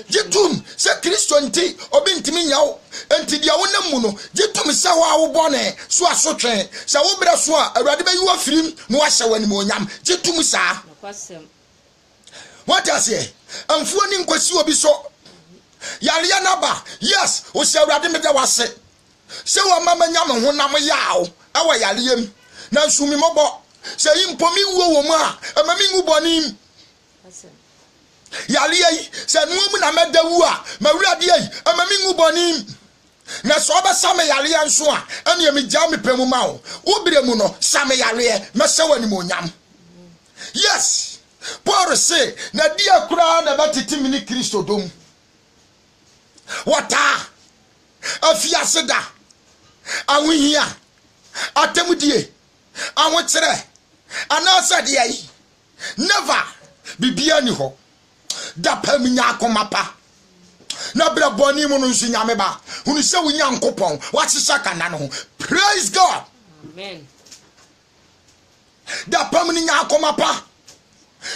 Gye tom sɛ Kristo nti, obi ntumi nya wo. Enti deɛ wonam mu no, gye tom sɛ hɔ a wobɔne so asotwe. Sɛ wo berɛ so a, Awurade bɛyi wo afiri mu na wahyɛ wo animuonyam. Gye tom saa. Wate aseɛ? Mfuo ni nkwasi obi so. Yareɛ no aba. Yes, wosɛ Awurade meda wase. Sɛ wama manya me honam yaw wɔ yareɛ mu, nanso hu me mmɔbɔ. Sɛ yi mpo me wuo wɔ mu a, ɛma me nwu bɔne mu. Yareɛ yi, sɛ ɛnoa mu na mɛda wu a, m'Awurade ei, ɛma me nwu bɔne mu. Na sɛ ɔbɛsa me yareɛ nso a, ɛneɛ megyaa me pɛ mu ma wo. Wo berɛ mu no, sa me yareɛ, mɛhyɛ wo animuonyam. Yes, Paul se, na deɛ koraa na ɛbɛtete me ne Kristo dɔ mu. Wɔtaa afiase da, ahohia, atemudie, ahokyerɛ, anaasɛ deɛ Never! Biribiara ni hɔ. Da pa mu nya akoma pa. Na berɛ bɔne mu no nso Nyame ba, hunu sɛ wo Nyankopɔn wahyehyɛ kanda no ho. Praise God! Amen. Da pa mu no nya akoma pa.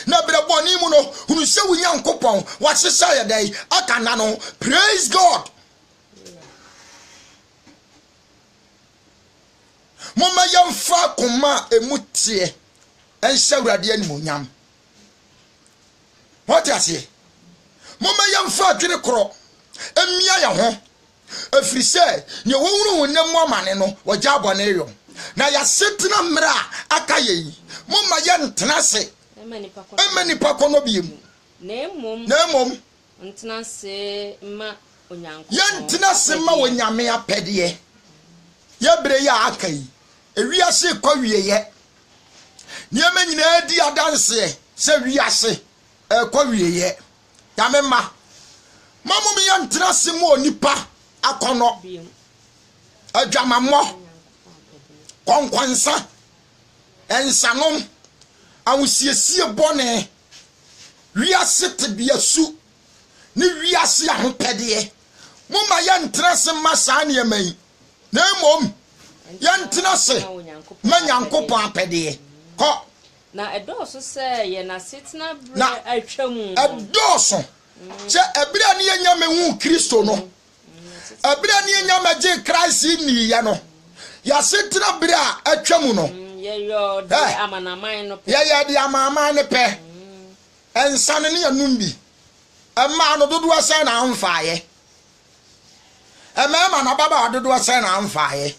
Na berɛ bɔne mu no, hunu sɛ wo Nyankopɔn wahyehyɛ yɛ dɛn aka nna no. Praise God. Momma yɛmfa koma a emu teɛ nhyɛ Awurade animuonyam. Wɔte aseɛ? Momma yɛmfa adwene korɔ mmia yɛn ho Ɛfiri sɛ deɛ wɔhunu honam mu amane no, wɔgyaa bɔne yɔ. Na yɛasetena mmerɛ a aka yɛ yi, momma yɛntena ase mma nnipa kɔnnɔ bio, Na mmom na mmom yɛntena yɛntena ase mma Onyame apɛdeɛ. Yɛ berɛ yi a aka yi, ewiase rekɔ wieɛ. Nneɛma nyinaa di adanseɛ sɛ wiase rekɔ wieɛ. Nyame mma, ma mom yɛntena ase mu onipa akɔnɔ, adwamammɔ, kɔnkɔnsa, nsanom, ahosiesie bɔne, wiase tebea su, ne wiase ahopɛdeɛ. Momma yɛntena ase mma saa nneɛma yi, na mmom yɛntena ase ma Nyankopɔn apɛdeɛ. Kɔ. Na ɛdɔɔso sɛ yɛn asetena Na berɛ atwa mu no. ɛdɔɔso sɛ ɛberɛ a ne yɛnya mɛhuu Kristo no, ɛberɛ a ne yɛnya mɛgyee Christ nniiɛ no, yɛasetena berɛ a atwa mu no, Yɛyɔɔ deɛ amanaman no pɛ. Yɛyɛɛ deɛ amanaman no pɛ. Nsa no ne yɛnom bi. Mmaa no dodoɔ sɛn na amfaeɛ? Mmarima no ababaawa dodoɔ sɛn na amfaeɛ?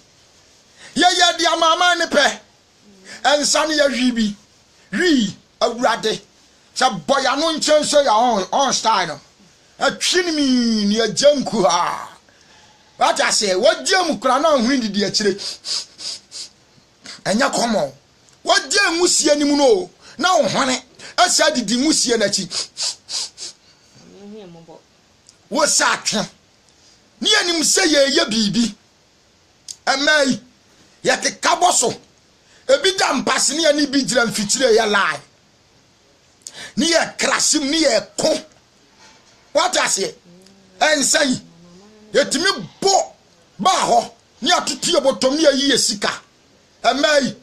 Yɛyɛɛ deɛ amanaman no pɛ. Nsa no yɛhwee bi wii awurade sɛ bɔ yano nkyɛn sɛ yɛ on style no ɛtwe no mii ne agya nku ha wate aseɛ wɔgya mu kora na ahuni didi akyire ɛnyɛ kɔmɔ wɔgya nwusie no mu no na wohone ɛsɛ didi nwusie no akyi wo sɛ atwe ne yɛnim sɛ yɛyɛ biribi Ɛmɛ yi, yɛkeka bɔ so. Ebi da mpase ne yɛne bi gyina mfikyire yɛ lie. Ne yɛ krasim ne yɛ ko. Wate aseɛ? Ɛnsa yi, yɛtumi bɔ baa hɔ ne yɛatoto yɛ bɔtɔm ne yɛyi yɛ sika. Ɛmmaa yi,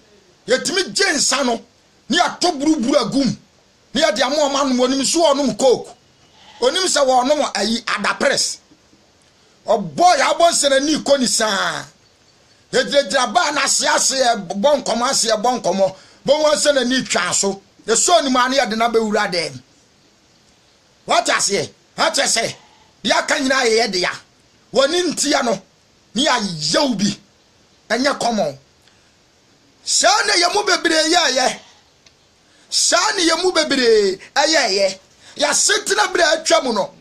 yɛtumi gye nsa no ne yɛatɔ buruburu agum ne yɛde ama wɔn anom. Onim so wɔnom coke. Onim sɛ wɔnom ayi adapres. Ɔbɔ yɛ abɔ nsɛnani kɔ ni saa. Yɛgyinagyina baa no ase ase yɛbɔ nkɔmmɔ ase yɛbɔ nkɔmmɔ. Bohu sɛ n'ani twa so. Yɛsɔ ne mu a ne yɛde no abɛwura dɛm. Wate aseɛ? Akyɛ sɛ deɛ aka nyinaa yɛyɛ dea. Wɔne ntia no ne yɛayɛw bi. Ɛnyɛ common. Saa na yɛn mu bebree yɛɛyɛ. Saa na yɛn mu bebree ɛyɛɛyɛ. Yɛasetena berɛ a atwa mu no,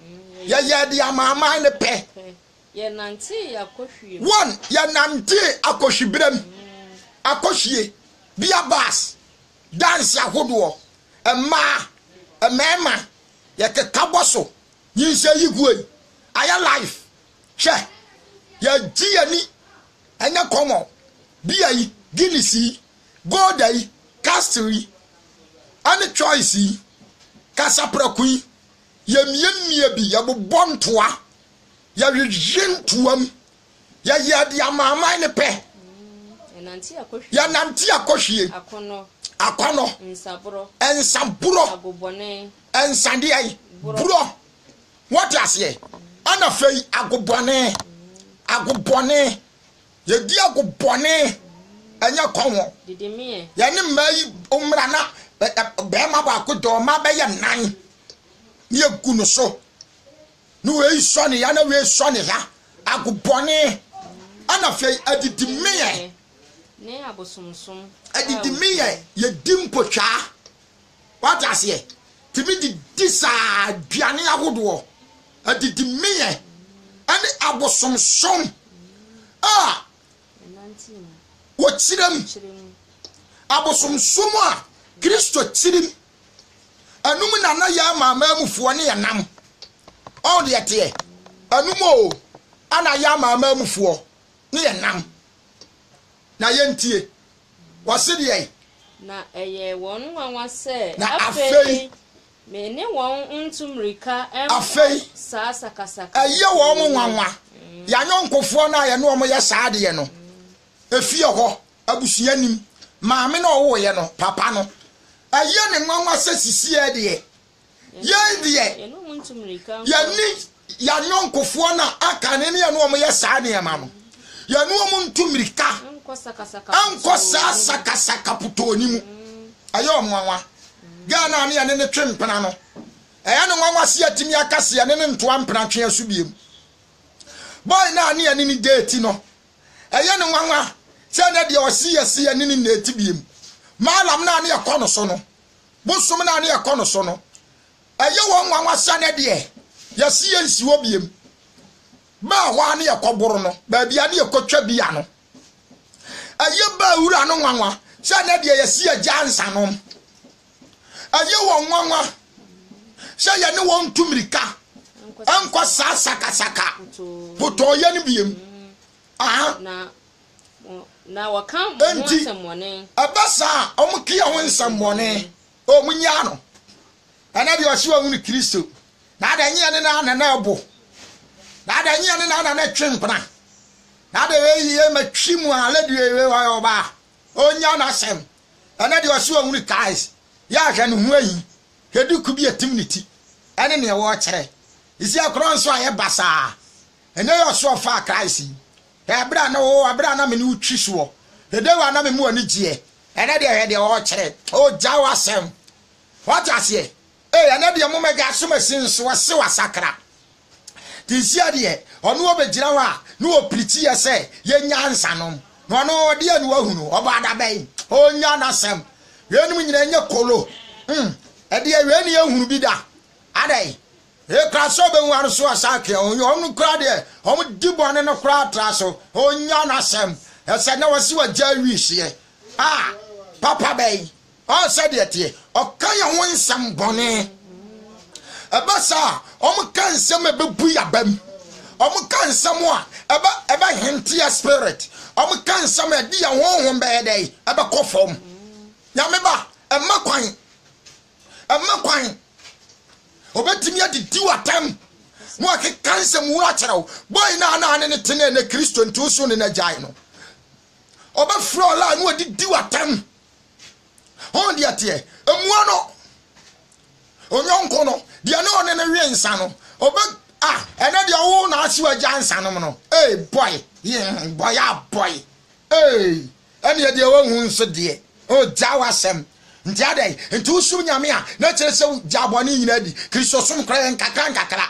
yɛyɛɛ deɛ amanaman no pɛ. Yɛnantee akɔhwie mu. One, yɛnantee akɔhwiberɛ mu. Akɔhwie, bia bars, dance ahodoɔ, mmaa, mmarima, yɛkeka bɔ so, nyinsɛn yi guo yi, ayɛ life. Hwɛ, yɛgye yɛni, ɛnyɛ common. Bia yi, Guinness yi, Golda yi, Castle yi, ɛne Choice yi, Kasaprɛko yi, yɛmiamia bi, yɛbobɔ ntoa, yɛhwehwe ntoa mu, yɛyɛ de amanaman no pɛ. Yɛnante akɔhwie. Akɔnɔ. Nsaborɔ. Nsadeɛ. Borɔ. Wɔte aseɛ. Ɛna afei agobɔne. Agobɔne. Yɛdi agobɔne. Ɛnyɛ kɔn. Yɛne mmaa yi mmra na bɛrima baako dɔ ɔma bɛyɛ nan. Ne yɛgu no so. Ne wei sɔ ne ya na wei sɔ ne ya. Agobɔne. Ɛna afei adidimeɛ. Ne abosomsom. Adidimeɛ yɛdi mpotwaa. Wate aseɛ? Tumi didi saa aduane ahodoɔ. Adidimeɛ ɛne abosomsom a wɔkyerɛ mu. Abosomsom a Kristo kyirim. Ɛnum na na yɛ amanamanmufoɔ ne yɛnam. Ɔn deɛ teɛ. Ɛnum o, ana yɛ amanamanmufoɔ ne yɛnam. Na yɛntie. Wɔse deɛ. Na ɛyɛɛ wɔn nwanwa sɛ Na afei afei me ne wɔn ntu mmirika nkɔ Afei saa sakasaka ɛyɛ wɔn pɔtee no mu. nwanwa. Yɛn ayɔnkofoɔ no a yɛne wɔn yɛ saa adeɛ no, efie hɔ, abusua nim, maame no a ɔwoeɛ no, papa no, ɛyɛ ne nwanwa sɛ sisiɛ deɛ, yɛn deɛ, yɛne yɛn ayɔnkofoɔ no a aka ne ne yɛne wɔn yɛ saa nneɛma no, yɛne wɔn ntu mmirika nkɔ saa sakasaka potɔɔ no mu. Ɛyɛ wɔn nwanwa. Ghana a ne yɛne ne twe mpena no, ɛyɛ ne nwanwa sɛ yɛatumi aka sɛ yɛne ne ntoa mpena twe aso biem. Boy no a ne yɛne ne date no, ɛyɛ ne nwanwa sɛ ɛnɛ deɛ ɔse yɛse yɛne ne nnate biem. Malam no a ne yɛkɔ no so no, bosom no a ne yɛkɔ no so no, ɛyɛ wɔn nwanwa sɛ ɛnɛ deɛ yɛse yɛnsi hɔ biem. Baa hɔ a ne yɛkɔboro no, baabi a ne yɛkɔtwa bia no, ɛyɛ baa wura no nwanwa sɛ ɛnɛ deɛ yɛse yɛgya nsanom. Ɛyɛ wɔn nwanwa sɛ yɛne wɔn ntu mmirika nkɔ saa sakasaka potɔɔyɛ no biem. Aha. Enti ɛba saa a, wɔn ke ho nsɛmmɔne. Wɔn nyaa no. Ɛnɛ deɛ ɔsi wɔn ne Kristo. Na ada nyɛ ne na na ɛbo. Na ada nyɛ ne na na ɛtwe mpena. Na ada yɛ yɛ ma twi mu a lady yɛ ɔyɛ ɔbaa. Ɔnya n'asɛm. Ɛnɛ deɛ ɔsi wɔn ne Christ. Yɛ ahwɛ ne ho ayi. Hwɛ duku bi etim ne ti. Ɛne nea wɔrekyerɛ. Isi akorɔ nso ayɛ basaa. Ɛnɛ yɛ ɔso ɔfaa Christ yi. Hwɛ ɛberɛ a na oo ɛberɛ a na me ne wo twi soɔ. Hwɛ de a na me mu ani gyeɛ. Ɛnɛ deɛ hwɛ deɛ ɔrekyerɛ. Ɔgya w'asɛm. Wate aseɛ? Ee ɛnɛ deɛ mo mɛgya asomasi nso ɔse wasakra. Nti nsia deɛ ɔno ɔbɛgyina hɔ a na ɔpirikyi yɛ sɛ yɛnya nsanom. Na ɔno ɔdeɛ no wahunu ɔbɔ adabɛn. Ɔnya n'asɛm. Weinom nyinaa nyɛ kolo. Hmm. Ɛdeɛ wei ne yɛhunu bi da. Adɛn? Ekura sɛ ɔbɛhu ano so ɔsa kea ɔno kura deɛ ɔmo di bɔne no koraa tra so. Ɔnya n'asɛm. Ɛsɛ na wɔsi wɔgya awi hyeɛ. Ah, papa bɛyi. Ɔn sɛdeɛ teɛ. Ɔka yɛn ho nsɛm bɔne. Ɛbɛ saa a, ɔmo ka nsɛm a ɛbɛbu yaba mu. Ɔmo ka nsɛm a ɛbɛ ɛbɛ henteɛ spirit. Wɔka nsɛm a ɛde yɛn honhom bɛyɛ dɛn? Ɛbɛkɔ fam. Nyame ba, ɛmma kwan. Ɛmma kwan. Obetumi adidi w'atɛm na wakeka nsɛm hunu akyerɛ wo. Boy no a na ne ne te no ɛnɛ Kristo nti wo so ne no agyae no. Ɔbɛfrɛ ɔla na wadidi w'atɛm. Hɔn deɛ teɛ. Mmua no. Onyɔnko no, deɛ ne ɔne no we nsa no, ɔbɛ ah ɛnɛ deɛ wo na ahyew agya nsa nom no. Ee boy, yee boy a boy. Ee ɛneɛ deɛ wahu nso deɛ, ɔgya w'asɛm. Nti adɛn? Nti wosom Nyame a, na kyerɛ sɛ wogya bɔne nyinaa di. Kristosom koraa yɛ nkakra nkakra.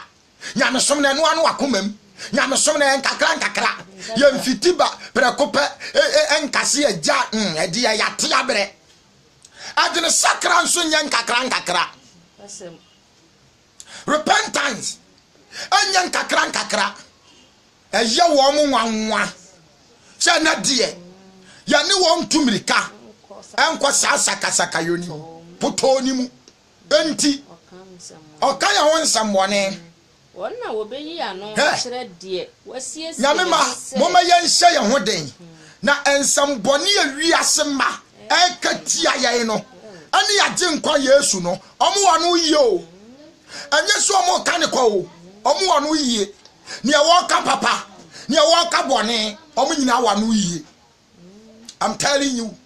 Nyamesom no ɛno ano akoma mu. Nyamesom no ɛyɛ nkakra nkakra. Yɛmfiti ba prɛko pɛ nkase agya ɛdeɛ yɛate abrɛ. Adwene sakra nso nyɛ nkakra nkakra. Repentance ɛnyɛ nkakra nkakra. Ɛyɛ wɔn nwanwa sɛ ɛnɛ deɛ yɛne wɔn ntu mmirika nkɔ saa sakasakayɔ no mu, potɔɔ no mu. Enti, ɔka yɛn ho nsɛmmɔne. Wɔn na wɔbɛyi ano Hɛ! akyerɛ deɛ wasiesie Nyame ne mma, ho sɛ. momma yɛnhyɛ yɛn ho den, na nsɛmmɔne a wiase mma reka tia yɛn no ne yɛn Agyenkwa Yesu no, wɔwɔ ano yie o. Ɛnyɛ sɛ wɔreka ne kwa o, wɔwɔ ano yie. Nea wɔreka papa, nea wɔreka bɔne, wɔn nyinaa wɔ ano yie. I'm telling you.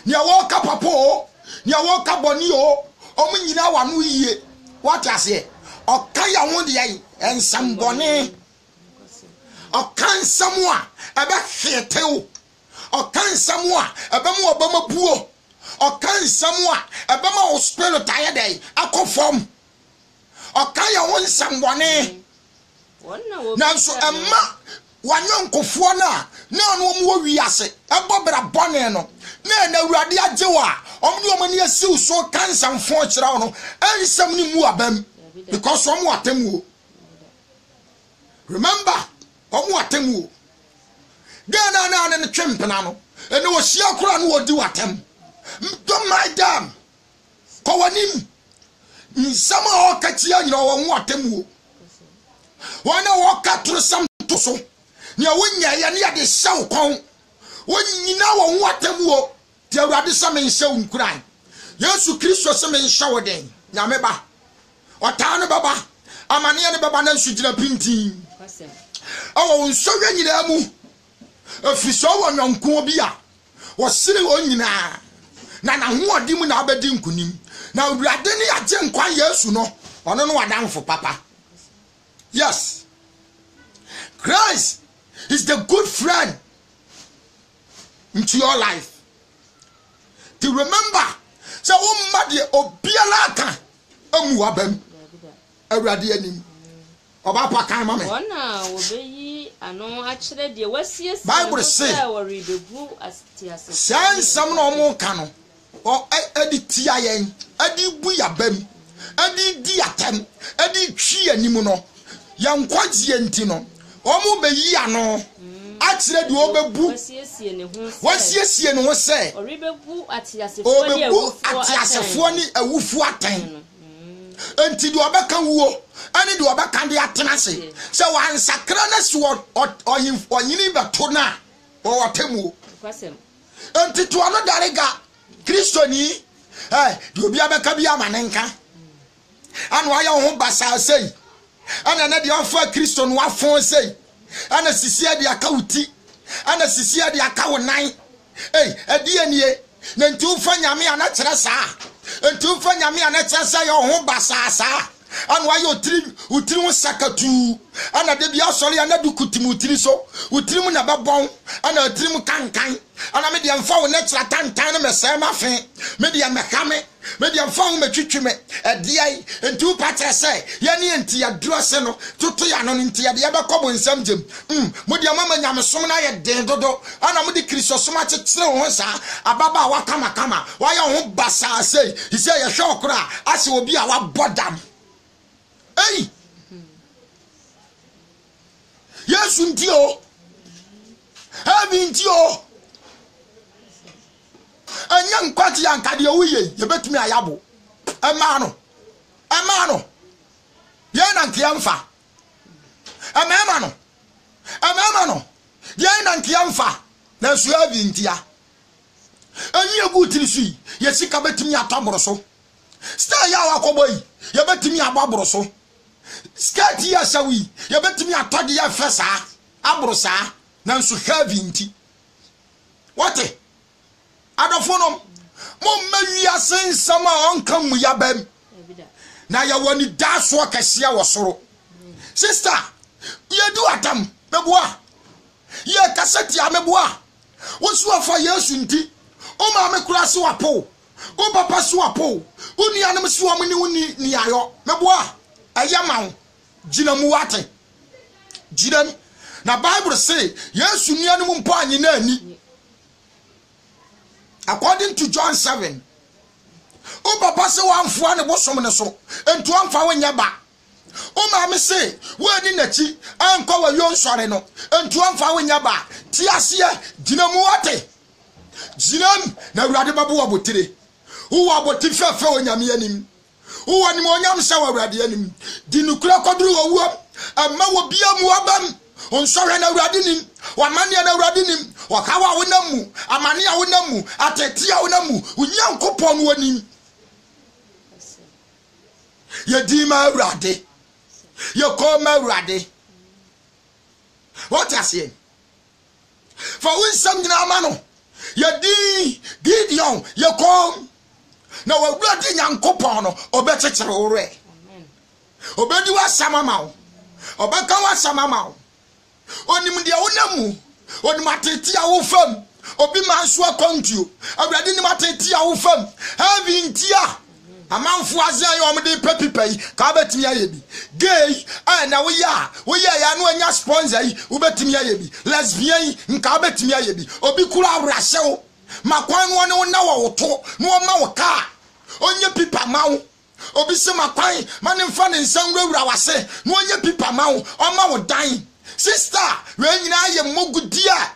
Nea wɔreka papa o, nea wɔreka bɔne o, wɔn nyinaa wɔ ano yie. Wate aseɛ? Ɔka yɛn ho deɛ nsɛmbɔne. Ɔka nsɛm a ɛbɛhwetew. Ɔka nsɛm a ɛbɛma ɔbɛma buo. Ɔka nsɛm a ɛbɛma wo spirit ayɛ dɛn akɔ fam. Ɔka yɛn ho nsɛmmɔne. Nanso ɛmma w'ayɔnkofoɔ no a na ɔne wɔn wɔ wiase bɔ bra bɔne no, na ɛna Awurade agye wo a wɔn de wɔn ani asi wo so ka nsɛmfo kyerɛ wo no, nsɛm no mmu abam because wɔn wɔ atemmuo. Remember, wɔn wɔ atemmuo. Gɛɛ na na ne no twe mpena no, ɛna wɔhyia koraa no wɔdi w'atam. Don't mind them. Kɔ w'anim. Nsɛm a ɔka tia nyina ɔwɔ ho atemmuo. Wɔn a wɔka torosɛm to so, nea wonyɛeɛ ne yɛde hyɛ wo kɔn. Wɔn nyinaa wɔ ho atemmuo. Nti Awurade sɛ menhyɛ wo nkuran. Yesu Kristo sɛ menhyɛ wo den. Nyame ba. Ɔtaa no bɛba, amaneɛ no bɛba, nanso gyina pintinn. Ɛwɔ wo nsɔhwɛ nyinaa mu. Ɛfiri sɛ ɔwɔ yɔnkoɔ bi a ɔsene wɔn nyinaa, na n'ahoɔden mu na abɛdi nkonim. Na Awurade ne Agyenkwa Yesu no, ɔno ne w'adamfo papa. Yes. Christ is the good friend into your life. To remember, sɛ womma deɛ obiara ka amu w'abam Awurade anim. Ɔbaa pa kan ma me. Wɔn na wɔbɛyi ano akyerɛ deɛ wasiesie ne Bible ho se, sɛ ɔrebɛbu ateasefoɔ saa ne nsɛm na awufoɔ. wɔka no, ɔ, ɛ, ɛde tia yɛn, ɛde bu yɛn abam, ɛde di atɛm, ɛde twi yɛn anim no, yɛn nkwagyeɛ nti no, wɔbɛyi ano akyerɛ deɛ ɔbɛbu, Wasiesie ne ho sɛ wasiesie ne ho sɛ ɔrebɛbu ateasefoɔ ne ɔrebɛbu awufoɔ ateasefoɔ atɛn ne awufoɔ atɛn. no. Enti deɛ ɔbɛka wuo ne deɛ ɔbɛka de atena ase, sɛ wansakra na si ɔhene bɛto no a, wɔwɔ atemmuo. Enti to ano darega, Kristoni, ɛ, deɛ obi abɛka bi ama ne nka. Ɛna wayɛ wo ho basaa sei, ɛna ɛnɛ deɛ ɔfa Kristo no afɔn sei, ɛna sisi ɛde aka wo ti, ɛna sisi ɛde aka wo nan. Ei, ɛdeɛ nie? Na nti wofa Nyame a na kyerɛ saa? Nti wofa Nyame a na kyerɛ sɛ yɛ wo ho basaa saa? Ɛna wayɛ otiri wotiri ho sakatuu. Ɛna da bi asɔre a na duku tim wotiri so. Wotiri mu na ɛbɛbɔn. Ɛna otiri mu kankan. Ɛna me deɛ mfa wo nɛkyerɛ tantan no mɛsɛe m'afe. Me deɛ mɛha me. Me deɛ mfa ho mɛtwitwi me. Ɛdeɛn nti wopa kyerɛ sɛ yɛne yɛn nti yɛduru ase no toto yɛn ano no nti yɛde yɛbɛkɔ bonsam gyem? Mm, mo deɛ moama nyamesom no ayɛ den dodo ɛna mode Kristosom akyekyere wo ho saa. Ababaawa kamakama, woayɛ wo ho basaa sei, sɛ yɛhwɛ wo koraa asɛ obi a wabɔ dam. Ei! Yesu nti o, heaven nti o. Ɛnyɛ nkwagye a nka deɛ woyɛ yi yɛbɛtumi ayɛ abo. Ɛmaa no. Ɛmaa no. Yɛn na nka yɛmfa. Ɛmɛɛma no. Ɛmɛɛma no. Yɛn na nka yɛmfa. Nanso heavy ntia. Enwi egu tiri so yi, yɛ sika bɛtumi atɔ aboro so. Style yi a wakɔbɔ yi, yɛbɛtumi abɔ aboro so. Skirt yi a ɛhyɛ wo yi, yɛbɛtumi atɔ deɛ ɛfɛ saa, aboro saa. Nanso heavy nti. Wɔte? Adɔfo nom, momma wiase nsɛm a ɔnka mmu yabam. Na yɛwɔ anidasoɔ kɛseɛ wɔ soro. Sister, yɛdi w'atam, meboa. Yɛkasa tia, meboa. Wo so afa Yesu nti, wo maame koraa se wapo wo, papa se wapo wo, nuanom se wɔn ne wo ni niayɔ, meboa. Ɛyɛ ma wo. Gyina mu wate. Gyina mu. Na Bible se Yesu nuanom mpo anye no ani. According to John 7, wo papa se wamfoa ne bosom no so, nti ɔmfa wo nyɛ ba. Wo maame se woanni n'akyi ankɔ w'ayuo nsɔre no, nti ɔmfa wo nyɛ ba. Te aseɛ, gyina mu wate. Gyina mu na Awurade bɛbo w'abotire. Wowɔ abotire fɛfɛ wɔ Nyame anim. Wowɔ animuonyam hyɛ wɔ Awurade anim. Di nokorɛ kɔduru owuo. Mma obiara mmu w'abam. Wo nsɔhwɛ no Awurade nim. W'amanneɛ no Awurade nim. Ɔhaw a wonam mu, amane a wonam mu, ateetee a wonam mu, wo Nyankopɔn no ɔnim. Yɛ din ma Awurade. Yɛ kɔn ma Awurade. Wɔte aseɛ? Fa wo nsɛm nyinaa ma no. Yɛ din, Gideon, yɛ komm. Na w'Awurade Nyankopɔn no, ɔbɛkyekyere wo werɛ. Ɔbɛdi w'asɛm ama wo. Ɔbɛka w'asɛm ama wo. Onim deɛ wonam mu. Onim ateetee a wofa mu. Obi ma nso akwantuo. Awurade nim ateetee a wofa mu. Heaven ntia. Amanfoɔ adze a wɔn de pɛ pipa yi, ka wobɛtumi ayɛ bi. Gay a na woyɛ a, woyɛ yɛ a na wanya sponsor yi, wobɛtumi ayɛ bi. Lesbian yi, nka wobɛtumi ayɛ bi. Obi kura awerɛhyɛ wo, ma kwan no ɔne wo na wɔ wo to, na ɔma wo kaa, ɔnyɛ pipa ma wo. Obi se ma kwan ma ne mfa ne nsa nwurawura w'ase, na ɔnyɛ pipa ma wo, ɔma wo dan. Sister, wei nyinaa yɛ mmɔgudeɛ.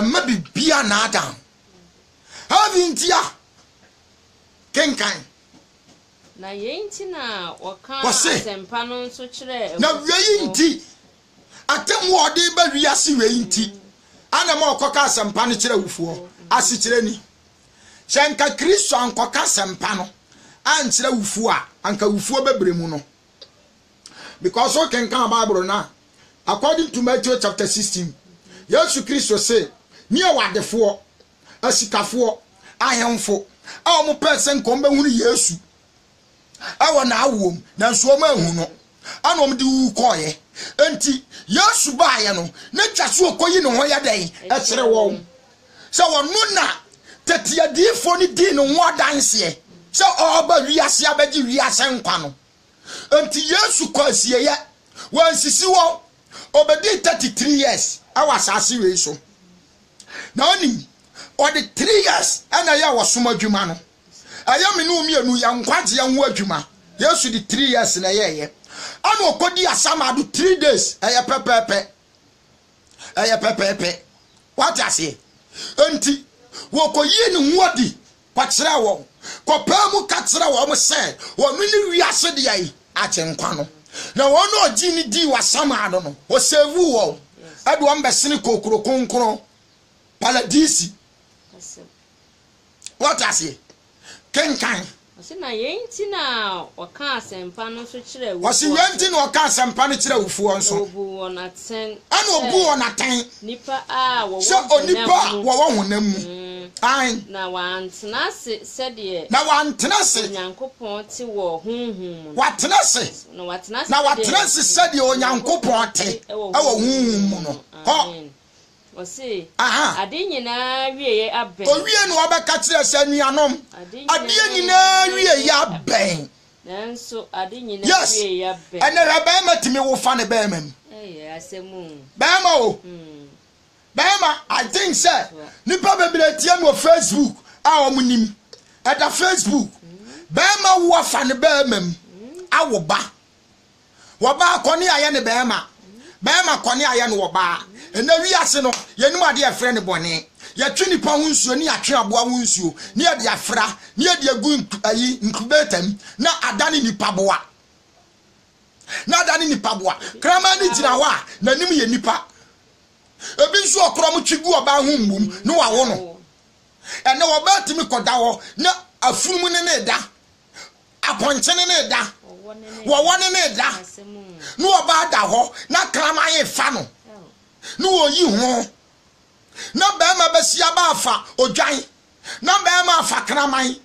Mma biribiara nnaadaa wo. Heaven ntia. Kenkan. Na yei nti na wɔka Wɔse, asɛmpa no nso kyerɛ Na wei awufoɔ. nti, atemmuo a ɔde reba wiase wei nti, ana ma ɔkɔka asɛmpa no kyerɛ awufoɔ. Asekyerɛ ni, sɛ anka Kristo ankɔka asɛmpa no ankyerɛ awufoɔ a, anka awufoɔ bɛbrɛ mu no. Because wokenkan Bible no a, according to Matthew chapter 16, Yesu Kristo se, ne yɛwɔ adefoɔ, asikafoɔ, ahemfo a wɔpɛɛ sɛ nka wɔbɛhunu Yesu ɛwɔ n'awoɔ mu, nanso wɔn anhu no, ɛna wɔn de wu kɔɔeɛ. Enti Yesu baeɛ no, ne twa so ɔkɔyi ne ho yɛ dɛn ɛkyerɛ wɔn sɛ ɔno na tete adiyifoɔ no dii ne ho adanseɛ sɛ ɔreba wiase abɛgye wiase nkwa no. Enti Yesu kɔ asieeɛ, wansisi wɔn. Ɔbɛdii 33 years ɛwɔ asase wei so. Na onim, ɔde 3 years ɛna ɛyɛ ɔsom adwuma no. Ɛyɛ me ne wo mmienu yɛ nkwagyeɛ ho adwuma. Yesu de 3 years na ɛyɛɛyɛ. Ɛna ɔkɔdi asamado 3 days, ɛyɛ pɛpɛɛpɛ. Ɛyɛ pɛpɛɛpɛ. Wate aseɛ? Enti, wɔkɔyii ne ho adi kɔkyerɛɛ wɔn, kɔpaa mu ka kyerɛɛ wɔn sɛ ɔno ne wiase deɛ yi Agyenkwa no. Na wɔn a ɔgyee no dii wɔ asamando no, ɔsɛvuu wɔn, ɛde wɔn bɛsene kɔɔ kuro kronkron, Paladisi. Wate aseɛ? Kenkan. Ɔse na yei nti na ɔka asɛmpa no nso kyerɛ awufoɔ Ɔse yei nti na ɔka asɛmpa no kyerɛ awufoɔ nso. Na ɔbuu wɔn atɛn Ɛna ɔbuu wɔn atɛn. Nnipa a wɔwɔ Sɛ onipa a honam mu. wɔwɔ honam mu. Aane. Na wɔantena ase sɛdeɛ. Na wɔantena ase. Onyankopɔn te wɔ honhom mu no. Wɔatena ase. Na wɔatena ase Na sɛdeɛ. wɔatena ase sɛdeɛ Onyankopɔn te wɔ honhom mu no. Hɔ. Amen. Ɔse, Aha. ade nyinaa awieɛ abɛn. Owie na ɔbɛka kyerɛ sɛ, anuanom, adeɛ nyinaa awieɛ abɛn. Nanso ade nyinaa Yes. awieɛ abɛn. Ɛnɛ hwɛ bɛrima tumi wo fa ne bɛrima mu. Ɛyɛ asɛm o. Bɛrima o. Bɛrima, I think sɛ nipa bebree tie me wɔ Facebook a wɔn nim. Ɛda Facebook. Bɛrima wo afa ne bɛrima mu awo ba. Wɔbaa kɔne ayɛ ne bɛrima. Bɛrima kɔne ayɛ no ɔbaa. Ɛnɛ wiase no, yɛnim adeɛ a yɛfrɛ no bɔne. Yɛtwe nipa ho nsuo ne yɛatwe aboa ho nsuo ne yɛde afra ne yɛde agu ayi incubator mu na adane nipa boa. Na adane nipa boa. Kraman no gyina hɔ a, n'anim yɛ nipa. Ebi nso ɔkorɔ mo twe gu ɔbaa ho mmum na wawo no. Ɛnɛ ɔbaa tumi kɔda hɔ na afunumu ne ne da, apɔnkye ne ne da, wɔwɔ ne ne da, na ɔbaa da hɔ na kraman fa no na ɔyi ho, na bɛrima bɛsi aba afa odwan, na bɛrima afa kraman,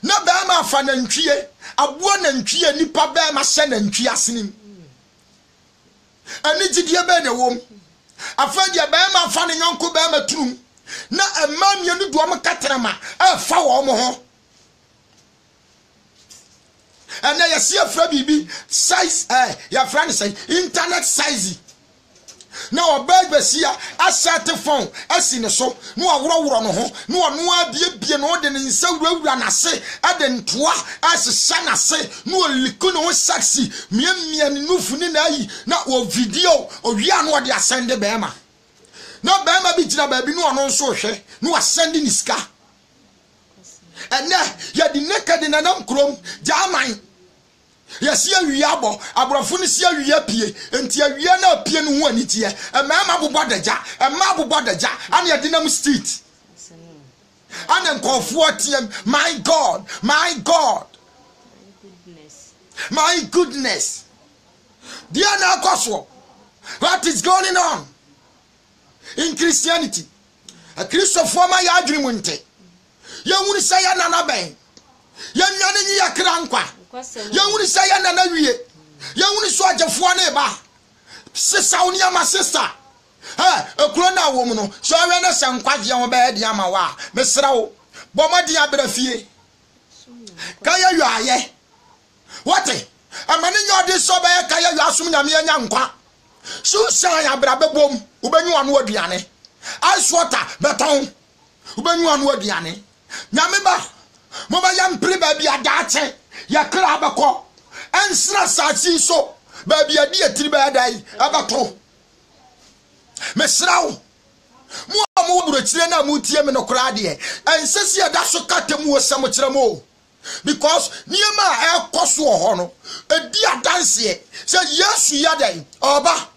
na bɛrima afa nantwie, aboa nantwie, nipa bɛrima hyɛ nantwie asenem. Anigyedie bɛn na ɛwɔ mu? Afei deɛ barima afa ne yɔnko barima tunum na mmaa mmienu de wɔn kɛtrɛma ɛrefa wɔn ho. Ɛnɛ yɛsi afra biribi size ɛɛ yɛfrɛ no sɛ internet size na ɔbaa basia asɛte fɔn asi ne so na waworɔworɔ ne ho na ɔno abiebie na ɔde ne nsa wurawura n'ase de ntoa ɛhyehyɛ n'ase na ɔliku ne ho sexy miamia ne nufu ne n'ayi na wɔ video owia na ɔde asɛnde bɛrima na bɛrima bi gyina baabi na ɔno nso hwɛ na wasɛnde ne sika. Ɛnɛ yɛde naked nanam kurom German. Yɛsi awia abɔ, aborɔfo no si awia apue, nti awia no apue no ho anigyeɛ. Mmarima bobɔ adagya, mmaa bobɔ adagya, ɛna yɛde nam street. Ɛna nkurɔfoɔ team, my God, my God, my goodness. Deɛ na ɛkɔ soɔ. What is going on in Christianity? Akristofoɔ ma yɛ adwene mu nte. Yɛnhunu sɛ yɛ nana bɛn. Yɛnnwane nyi yɛ kra nkwa. Yɛnhunu sɛ yɛ nana wie. Yɛnhunu sɛ ɔgyefoɔ ne ba. Sesa wo nneɛma sesa. Ɛ ekuro no a wɔ mu no, sɛ ɔhwɛ ne sɛ nkwagyeɛ ho bɛyɛ den ama wo a, mesrɛ wo, bɔ mmɔden abra fie. Ka yɛ yɔ ayɛ. Wɔte? Ɛma ne nyɛ ɔden sɛ ɔbɛyɛ ka yɛ yɔ asom Nyame anya nkwa. Susan abra bɛbom, wobɛnyi w'ano aduane. Ice water bɛtɔn. Wobɛnyi ano aduane. Nyame ba, momma yɛmpere baabi a daakye yɛ kra bɛkɔ. Ɛnsene asase yi so baabi a ɛde atiri bɛyɛ dɛn ɛbɛto. Mesrɛ wo, mo a mowɔ aburokyire no a motie me no koraa deɛ, ɛnsɛ sɛ yɛda so ka atemmuosɛm kyerɛ mo o. Because nneɛma a ɛrekɔ so wɔ hɔ no, ɛdi adanseɛ sɛ Yesu yɛ dɛn? Ɔreba.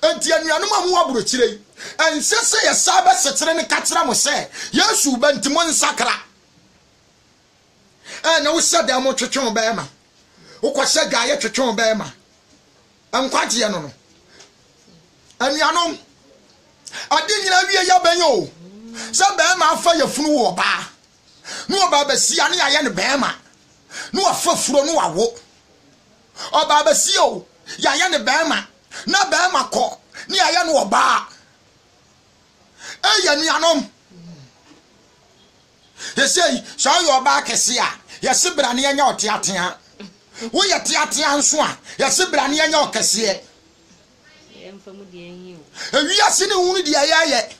Enti anuanom a mowɔ aburokyire yi, ɛnsɛ sɛ yɛsan bɛsekyere no ka kyerɛ mo sɛ Yesu reba nti monsakra. Ɛɛ na wohyɛ dan mu twetwe wo bɛrima, wokɔhyɛ dwaeɛ twetwe wo bɛrima. Nkwagyeɛ no no. Anuanom, ade nyina wie yɛ bɛn o. Sɛ bɛrima afa yafunu wɔ ɔbaa, na ɔbaa bɛsia ne yɛayɛ no bɛrima, na wafa furo no wawo. Ɔbaa bɛsi o, yɛayɛ no bɛrima, na bɛrima kɔ, ne yɛayɛ no ɔbaa. Ei anuanom, yɛsei sɛ ɔyɛ ɔbaa kɛse a, yɛse bra ne yɛnyɛ ɔteatea. Woyɛ teatea nso a, yɛse bra ne yɛnyɛ ɔkɛseɛ. Ewiase ne hunu deɛ yɛyɛ.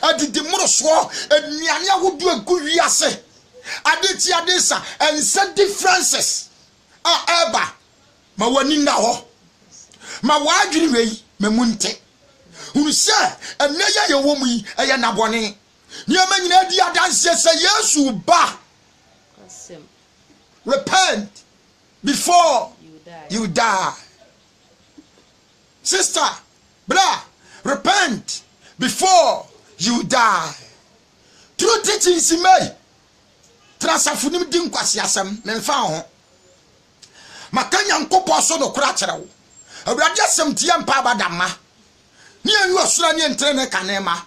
Adidi mmorosoɔ, nnuane ahodoɔ egu wiase. Ade kye ade sa, ɛnsɛ differences a ɛreba. Ma w'ani nna hɔ. Ma w'adwene wei ma mu nte. Hunu sɛ ɛnnɛ yi a yɛwɔ mu yi, ɛyɛ nna bɔne. Nneɛma nyinaa di adanseɛ sɛ Yesu ba. Repent before you die. Sister, bra, repent before you die. True teachings mei. Tra asafo nim di nkwaseasɛm, memfa wo ho. Maka Nyankopɔn so nokorɛ akyerɛ wo. Awurade asɛm nti yɛmpa aba da mma. Ne yɛnyi ɔsoro ani ntere ne kane mma.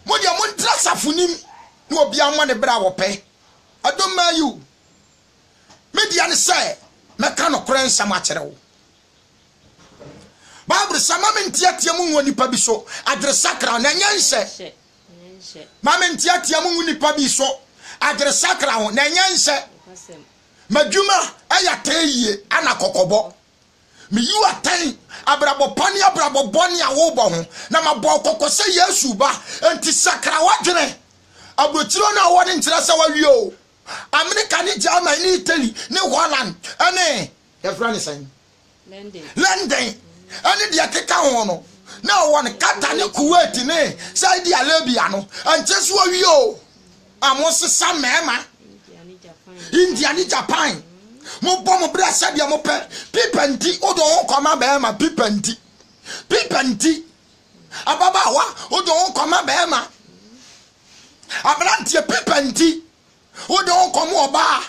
Mo deɛ montra asafo nim na obiara mmɔ ne bra a ɔpɛ. I don't mind you. Me deɛ ne sɛ mɛka nokorɛ nsɛm akyerɛ wo. Bible sɛ ma menteatea mu ngu onipa bi so adwene-sakra na ɛnyɛ nhyɛ. Ma menteatea mu ngu nipa bi so adwene-sakra ho na ɛnyɛ nhyɛ. M'adwuma yɛ atɛn yie ana kɔkɔbɔ. Meyi wo atɛn abrabɔ pa ne abrabɔ bɔne a wobɔ ho, na mabɔ wo kɔkɔ sɛ Yesu ba. Enti sakra w'adwene. Aburokyire no a wowɔ no nkyerɛ sɛ woawie o. Amerika ne German ne Italy ne Holland ne yɛfrɛ no sɛn? London ne deɛ ɛkeka ho no, na ɔwɔ no Qatar ne Kuwait ne Saudi Arabia no, ɛnkyɛ so awie o. A mosesa mmarima, India ne Japan, mobɔ mo bra sɛdeɛ mopɛ. Pipa nti, wode wo ho kɔma barima, pipa nti, pipa nti. Ababaawa, wode wo ho kɔma bɛrima. Aberanteɛ, pipa nti, wode wo ho kɔma ɔbaa.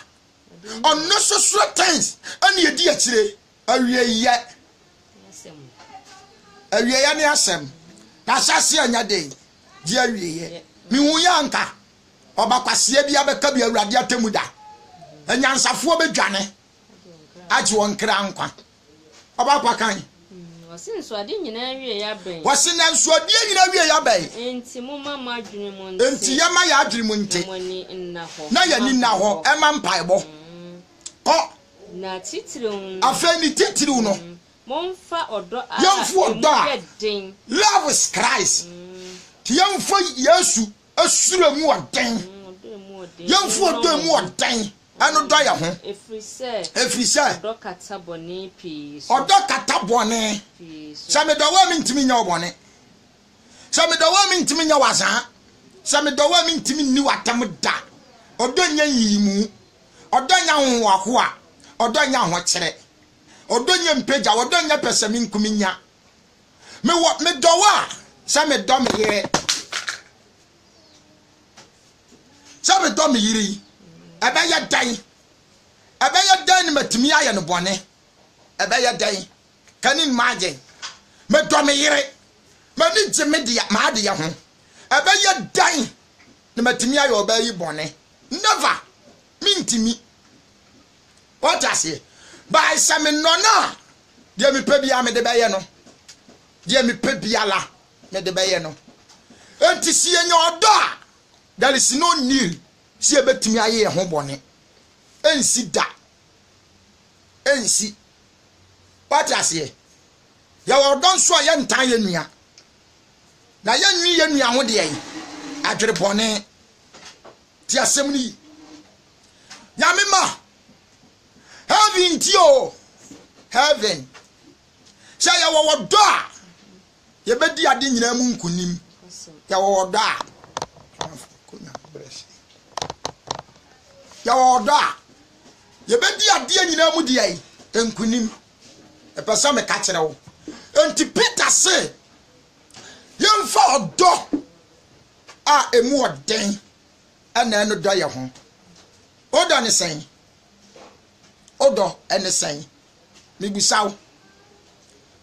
Unnecessary things ɛna ɛdi akyire. Awieyɛ. Awieyɛ ne asɛm. Na ahyɛaseɛ nyɛ den, gye awieyɛ. Mehu yɛ anka ɔba kwaseɛ bi abɛka bi Awurade atemu da. Anyansafoɔ bɛdwane agye wɔn kra nkwa. Ɔba pa kan. Wɔse nso adeɛ nyinaa awieɛ abɛn. Wɔse na nso adeɛ nyinaa awieɛ abɛn. Enti momma mo adwene mu nte. Enti yɛma yɛn adwene mu nte. Na mo ani nna hɔ. Na yɛn ani nna hɔ ɛma mpaebɔ. Kɔ. Na titiriw no. Afei ne titiriw no. Momfa ɔdɔ a Yɛmfa emu ɔdɔ a yɛ den. Love is Christ. Nti yɛmfa Yesu suro emu ɔden. Yɛmfa ɔdɔ emu ɔden ɛno dɔ yɛ ho. Ɛfiri sɛ. Ɛfiri sɛ. Ɔdɔ kata bɔne pii so. Ɔdɔ kata bɔne. Pii so. Sɛ medɔ wo a mentumi nyɛ wo bɔne. Sɛ medɔ wo a mentumi nyɛ wo azaa. Sɛ medɔ wo a mentumi nni w'atam da. Ɔdɔ nyɛ nyiyimu. Ɔdɔ nyɛ ahohoahoa. Ɔdɔ nyɛ ahokyerɛ. Ɔdɔ nyɛ mpagya. Ɔdɔ nyɛ pɛsɛmenkominya. Mewɔ medɔ wo a sɛ medɔ me yere. Sɛ medɔ me yere yi, ɛbɛyɛ dɛn? Ɛbɛyɛ dɛn na matumi ayɛ no bɔne? Ɛbɛyɛ dɛn? Can you imagine? Medɔ me yere. M'ani gye me deɛ m'adeɛ ho. Ɛbɛyɛ dɛn na matumi ayɛ ɔbaa yi bɔne? Never! Mentumi. Wate aseɛ? By sɛ menɔ no a, deɛ mepɛ biara mede bɛyɛ no. Deɛ mepɛ biara mede bɛyɛ no. Enti sɛ yɛnya ɔdɔ a, there is no need sɛ yɛbɛtumi ayɛ yɛn ho bɔne. Ɛnsi da. Ɛnsi. Wate aseɛ? Yɛwɔ ɔdɔ nso a yɛntan yɛn nua. Na yɛnwi yɛn nua ho deɛ adwene bɔne. Te asɛm no yi. Nyame ma heaven nti o heaven sɛ yɛwɔ ɔdɔ a yɛbɛdi ade nyinaa mu nkonim yɛwɔ ɔdɔ a yɛwɔ ɔdɔ a yɛbɛdi adeɛ nyinaa mu deɛ nkonim ɛpɛ sɛ meka kyerɛ wo enti Peter se yɛmfa ɔdɔ a ɛmu ɔden ɛna ɛno dɔ yɛ ho. Wodɔ ne sɛn? Wodɔ ɛne sɛn? Mebisa wo.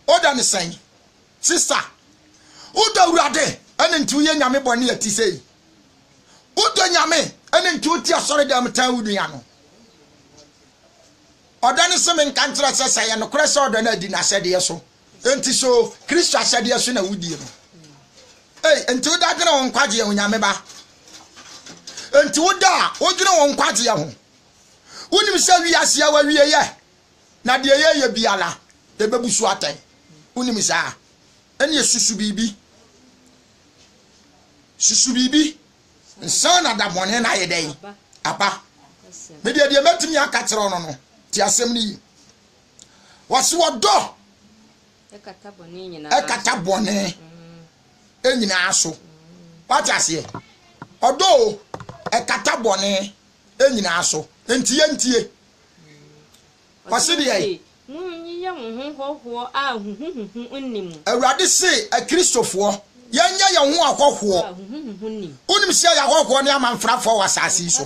Wodɔ ne sɛn? Sista, wodɔ Awurade ɛne nti woyɛ Nyame bɔne a ɛte sei? Wodɔ Nyame ɛne nti wote asɔre dɛm tan wo nua no? Ɔdɔ ne se menka nkyerɛ sɛ sɛ yɛ nokorɛ sɛ ɔdɔ no adi n'ahyɛdeɛ so. Enti so Kristo ahyɛdeɛ so na wodie no? Ei, enti woda dwene wo nkwagyeɛ ho, Nyame ba? Enti woda a wodwene wo nkwagyeɛ ho? Wonim sɛ wiase a wawieyɛ na deɛ yɛyɛ biara yɛbɛbu so atɛn. Wonim saa? Ɛneɛ susu biribi. Susu biribi. Nsa na da bɔne no ayɛ dɛn? Aba. Medeɛ deɛ mɛtumi aka kyerɛ no no, te asɛm no yi. Wɔsi ɔdɔ ɛkata bɔne nyinaa so. Wate aseɛ? Ɔdɔ o, ɛkata bɔne nyinaa so. Nti yɛntie. Wɔsi deɛ. Monyeyɛ mo ho hɔhoɔ a huhuhuhu nni mu. Awurade se Akristofoɔ, yɛnyɛ yɛn ho ahɔhoɔ. Wonim sɛ yɛyɛ ahɔhoɔ ne amanfrafoɔ wɔ asase yi so.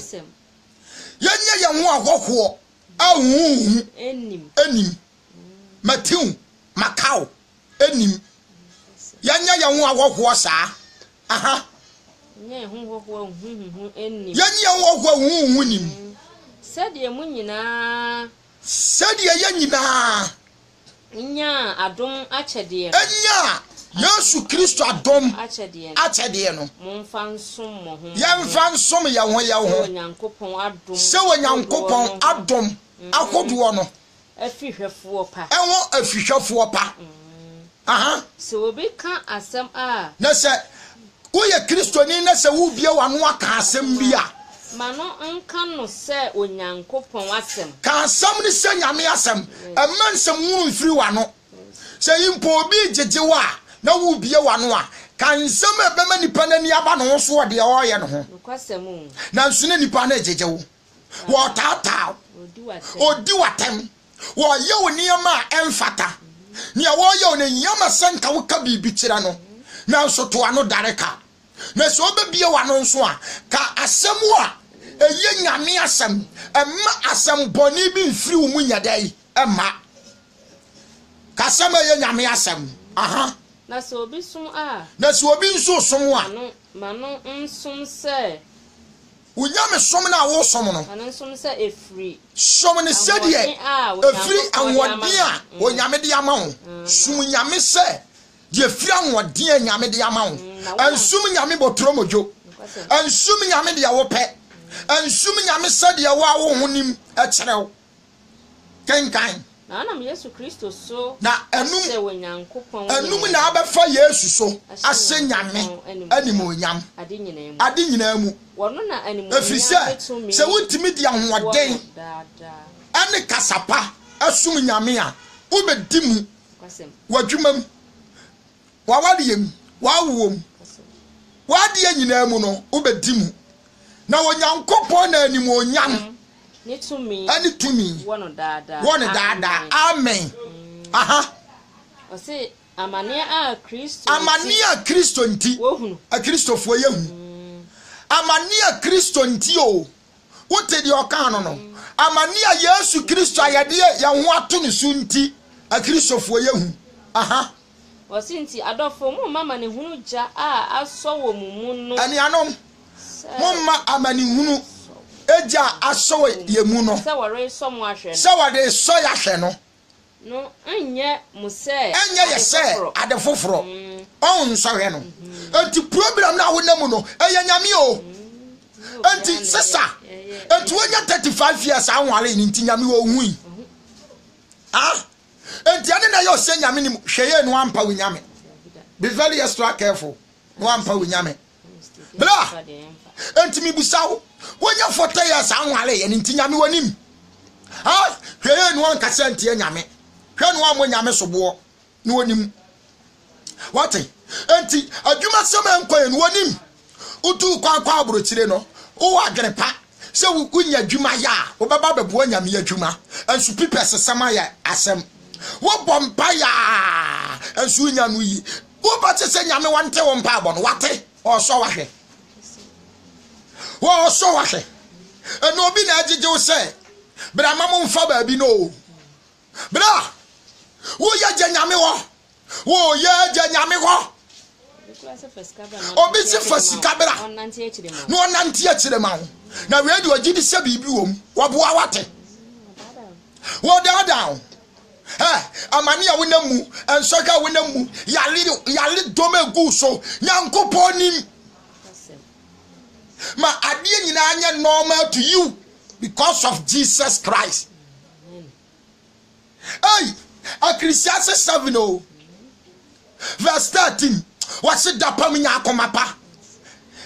Yɛnyɛ yɛn ho ahɔhoɔ Ahuhuhu nnim. Matew, makaw nnim. Yɛnyɛ yɛn ho ahɔhoɔ saa. Aha. Yɛnyɛ yɛn ho hɔhoɔ ahuhuhu nnim. Yɛnyɛ yɛn ho hɔhoɔ ahuhuhu nnim. Sɛdeɛ mo nyinaa. Sɛdeɛ yɛn nyinaa. Nyaa adom akyɛdeɛ no. Nyaa Yesu Kristo adom akyɛdeɛ no. Momfa nsom mo ho mo ho. Yɛmfa nsom yɛn ho yɛn ho. Sɛ Onyankopɔn adom Sɛ Onyankopɔn adom ahodoɔ no. Afihwɛfoɔ pa. Ɛho afihwɛfoɔ pa. Aha. Sɛ obi ka asɛm a. Na sɛ woyɛ Kristoni na sɛ wobue w'ano aka asɛm bi a. Ma no nka no sɛ Onyankopɔn asɛm. Ka asɛm no sɛ Nyame asɛm. Mma nsɛm hunu mfiri w'ano. Sɛ mpo obi regyegye wo a, na wobue w'ano a, ka nsɛm a ɛbɛma nipa no ani aba ne ho so wɔ deɛ ɔreyɛ no ho. Nokwasɛm o. Nanso na nipa no regyegye wo. Wɔretaataa wo. Ɔredi w'atɛm. Wɔreyɛ wo nneɛma a ɛmfata. Nea wɔreyɛ wo no, ehia ma sɛ nka woka biribi kyerɛ no. Nanso to ano dare ka. Na sɛ wobɛbie w'ano nso a, ka asɛm a ɛyɛ Nyame asɛm. Mma asɛm bɔne bi mfiri wo mu nyɛ dɛn? Mma. Ka asɛm a ɛyɛ Nyame asɛm. Aha. Na sɛ obi som a. Na sɛ obi nso som a. Ma no, ma no nsom sɛ. Wo nyamesom no a wosom no. Ma no nsom sɛ ɛfiri. Som no sɛdeɛ ɛfiri ahoɔden a Onyame de ama wo. Som Nyame sɛ deɛ ɛfiri ahoɔden a Nyame de ama wo. Nsom Nyame bɔtoromodwo. Nsom Nyame deɛ wopɛ. Nsom Nyame sɛdeɛ wo a wo ho nim kyerɛ wo. Kenkan. Na ɔnam Yesu Kristo so Na ɛnum, ahyɛ Onyankopɔn ɛnum na animuonyam. abɛfa Yesu so Ahyɛ ahyɛ Nyame Onyankopɔn animuonyam ade nyinaa mu. ade nyinaa mu. Wɔno na Ɛfiri animuonyam sɛ, ne tumi sɛ wotumi de wɔ ahoɔden no daa daa. ne kasa pa som Nyame a, wobɛdi mu Nokwasɛm. w'adwuma mu, w'awareɛ mu, w'awoɔ mu, Nokwasɛm. w'adeɛ nyinaa mu no, wobɛdi mu. Na Onyankopɔn na animuonyam Ne tumi ne tumi wɔ no daa daa. wɔ no daa daa. Amen. Aha. Ɔse amaneɛ a Kristo nti. Amaneɛ a Kristo nti. Wohunu. Akristofoɔ yɛhu. Amaneɛ a Kristo nti o. Wote deɛ ɔkaa no no? Amaneɛ a Yesu Kristo a yɛde yɛn ho ato ne so nti, Akristofoɔ yɛhu. Aha. Ɔse nti adɔfo, momma amanehunu gya a asɔ wɔ mo mu no. Anuanom, momma amanehunu gya a asɔ wɔ yɛn mu no. Sɛ wɔresɔ mo ahwɛ no. Sɛ wɔresɔ yɛn ahwɛ no. No nyɛ mo sɛ Ɛnyɛ yɛ sɛ ade foforɔ. Ɔho nsɔhwɛ no. Enti problem no a wonam mu no, ɛyɛ Nyame o. Enti sesa. Enti wonya 35 years a wonwaree no nti Nyame ɔhui. Ah? Enti ɛne na ɛyɛ ɔsɛ Nyame nim hwɛ yie na wampa wo Nyame. Be very extra careful na wampa wo Nyame. Bra! Enti mebusa wo, wonya 40 years anware yɛ no nti Nyame wɔnim? Ha? Hwɛ yie na wankasa ntia Nyame. Hwɛ na wammɔ Nyame soboɔ na wɔnim. Wate? Enti adwumasɛm a ɛnkɔ yɛ no wɔnim. Wotuu kwan kɔ aburokyire no, wowɔ adwene pa sɛ wonya adwuma yɛ a, wobɛba abɛboa Nyame adwuma. Nso pipɛsesɛm ayɛ asɛm. Wobɔ mpaeɛ a, nso wonya no yie. Wobɛte sɛ Nyame wante wo mpaebɔ no, wate, ɔresɔ wahwɛ. Wɔresɔ wahwɛ. Ɛna obi na agyegye wo sɛ, bra ma mo mfa baabi no o. Bra, woyɛ gya Nyame hɔ. Woyɛ gya Nyame hɔ. Obi se fa sika bra na ɔnante akyire ma wo. Na wei deɛ ɔgye di sɛ biribi wɔ mu. Wɔboa wate. Wɔdaadaa wo. Ɛ amane a wonam mu, nsɔhwɛ a wonam mu, yare yare dɔm egu so. Nyankopɔn nim. Ma adeɛ nyinaa nyɛ normal to you because of Jesus Christ. Ei, Ecclesiastes 7 o, verse 13, wɔse dapam nya akoma pa.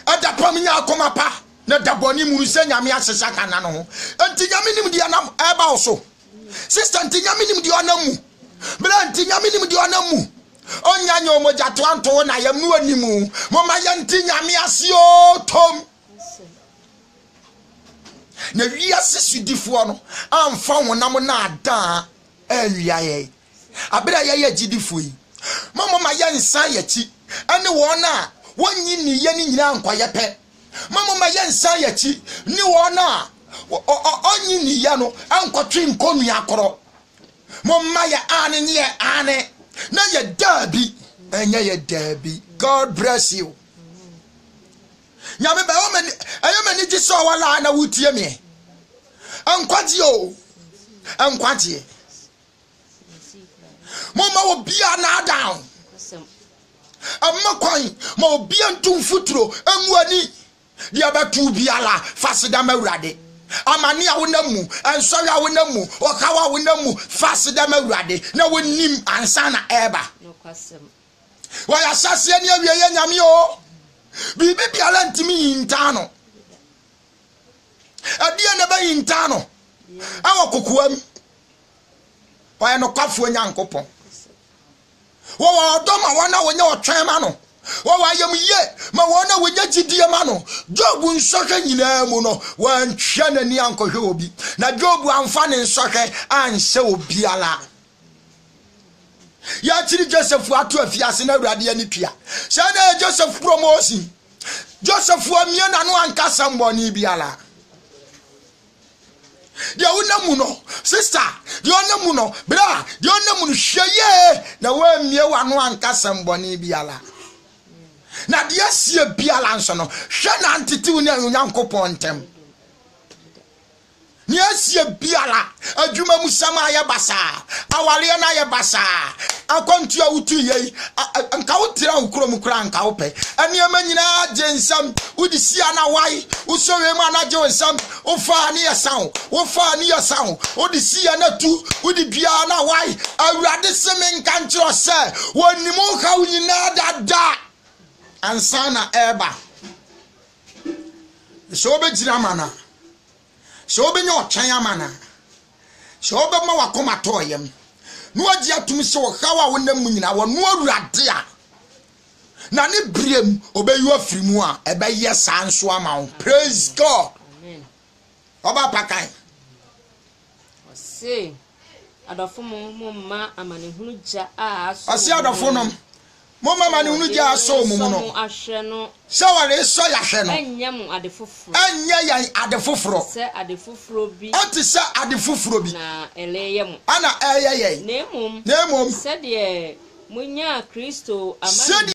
Ɛdapam nya akoma pa na da bɔne mu no sɛ Nyame ahyehyɛ ka na no ho. Enti Nyame nim deɛ nam ɛba wo so. Sister, nti Nyame nim deɛ ɔnam mu. Bra, nti Nyame nim deɛ ɔnam mu. Ɔnya nyɛ ɔmogya to anto wo na yam no anim. Moma yɛnte Nyame ase o tom. Na wiase sodifoɔ no amfa honam nnaadaa anwia yɛn. Abere a yɛyɛ agyidifoɔ yi, momma ma yɛnsan yɛn akyi ne wɔn a wɔnnye nniyɛ no nyinaa nkɔyɛ pɛ. Momma ma yɛnsan yɛn akyi ne wɔn a ɔnnye nniyɛ no nkɔtwe nkɔnnua korɔ. Momma yɛ aane nyɛ aane na yɛ daabi ɛnyɛ yɛ daabi. God bless you. Nyame bɛ ɛyɛ m'ani gye sɛ ɔwɔ laa na wotie me. Nkwagyeɛ o, nkwagyeɛ. Momma obiara naadaa wo. Ɛmma kwan ma obiara ntu mfuturo ngu ani. Deɛ ɛbɛto biara, fa aseda ma Awurade. Amane a wonam mu, nsɔhwɛ a wonam mu, ɔhaw a wonam mu, fa aseda ma Awurade na wonim ansa na ɛreba. Wɔyɛ ahyɛaseɛ ne awieeɛ Nyame o. Biribi biara ntumi nhintaa no. Ɛdeɛ na ɛbɛhintaa no ɛwɔ kokoam. Ɔyɛ nokwafoɔ Nyankopɔn. Wɔwɔ ɔdɔ ma wɔn a wɔnya ɔtwɛn ma no. Wɔwɔ ayamyie ma wɔn a wɔnya gyidie ma no. Job nsɔhwɛ nyinaa mu no, wantwa n'ani ankɔhwɛ obi. Na Job amfa ne nsɔhwɛ anhyɛ obiara. Yɛakyiri Joseph ato afiase na Awurade ani tua. Sɛ na ɛyɛ Joseph promotion. Joseph amie n'ano anka asɛm bɔne biara. Deɛ wonam mu no, sista, deɛ ɔnam mu no, bra, deɛ ɔnam mu no, hwɛ yie na woammie w'ano anka asɛm bɔne biara. Na deɛ asie biara nso no, hwɛ na antetew ne Onyankopɔn ntam. Nea asie biara, adwuma mu sɛm ayɛ basaa, awareɛ no ayɛ basaa, akwantu a wotu yɛ yi, nka wotra wo kurom koraa nka wopɛ. Nneɛma nyinaa gye nsam, wode si a na wae, wosɔ wei mu a na gye wo nsam, wofaa ne yɛ sa wo, wofaa ne yɛ sa wo, wode si a na tu, wode dua a na wae. Awurade se menka nkyerɛ sɛ, wɔnim wo haw nyinaa dada ansa na ɛreba. Sɛ wobɛgyina ama no a, sɛ wobɛnya ɔtwɛn ama no a, sɛ wobɛma w'akoma tɔɔ yam na wagye atom sɛ ɔhaw a wonam mu nyinaa wɔno Awurade a na ne berɛ mu ɔbɛyi wo afiri mu a, ɛbɛyɛ saa nso ama wo. Praise God. Ɔba pa kan. Ɔse, adɔfo mo, momma amanehunu gya a asɔ Ɔse adɔfo nom, momma amanehunu gya a asɔ mo mu no, sɛ wɔresɔ yɛahwɛ no, ɛnyɛ mo ade foforɔ, ɛnyɛ yɛn ade foforɔ, sɛ ade foforɔ bi, ɛte sɛ ade foforɔ bi, na ɛreyɛ mo, ɛna ɛreyɛ yɛn, na mmom, na mmom, sɛdeɛ monyaa Kristo sɛdeɛ.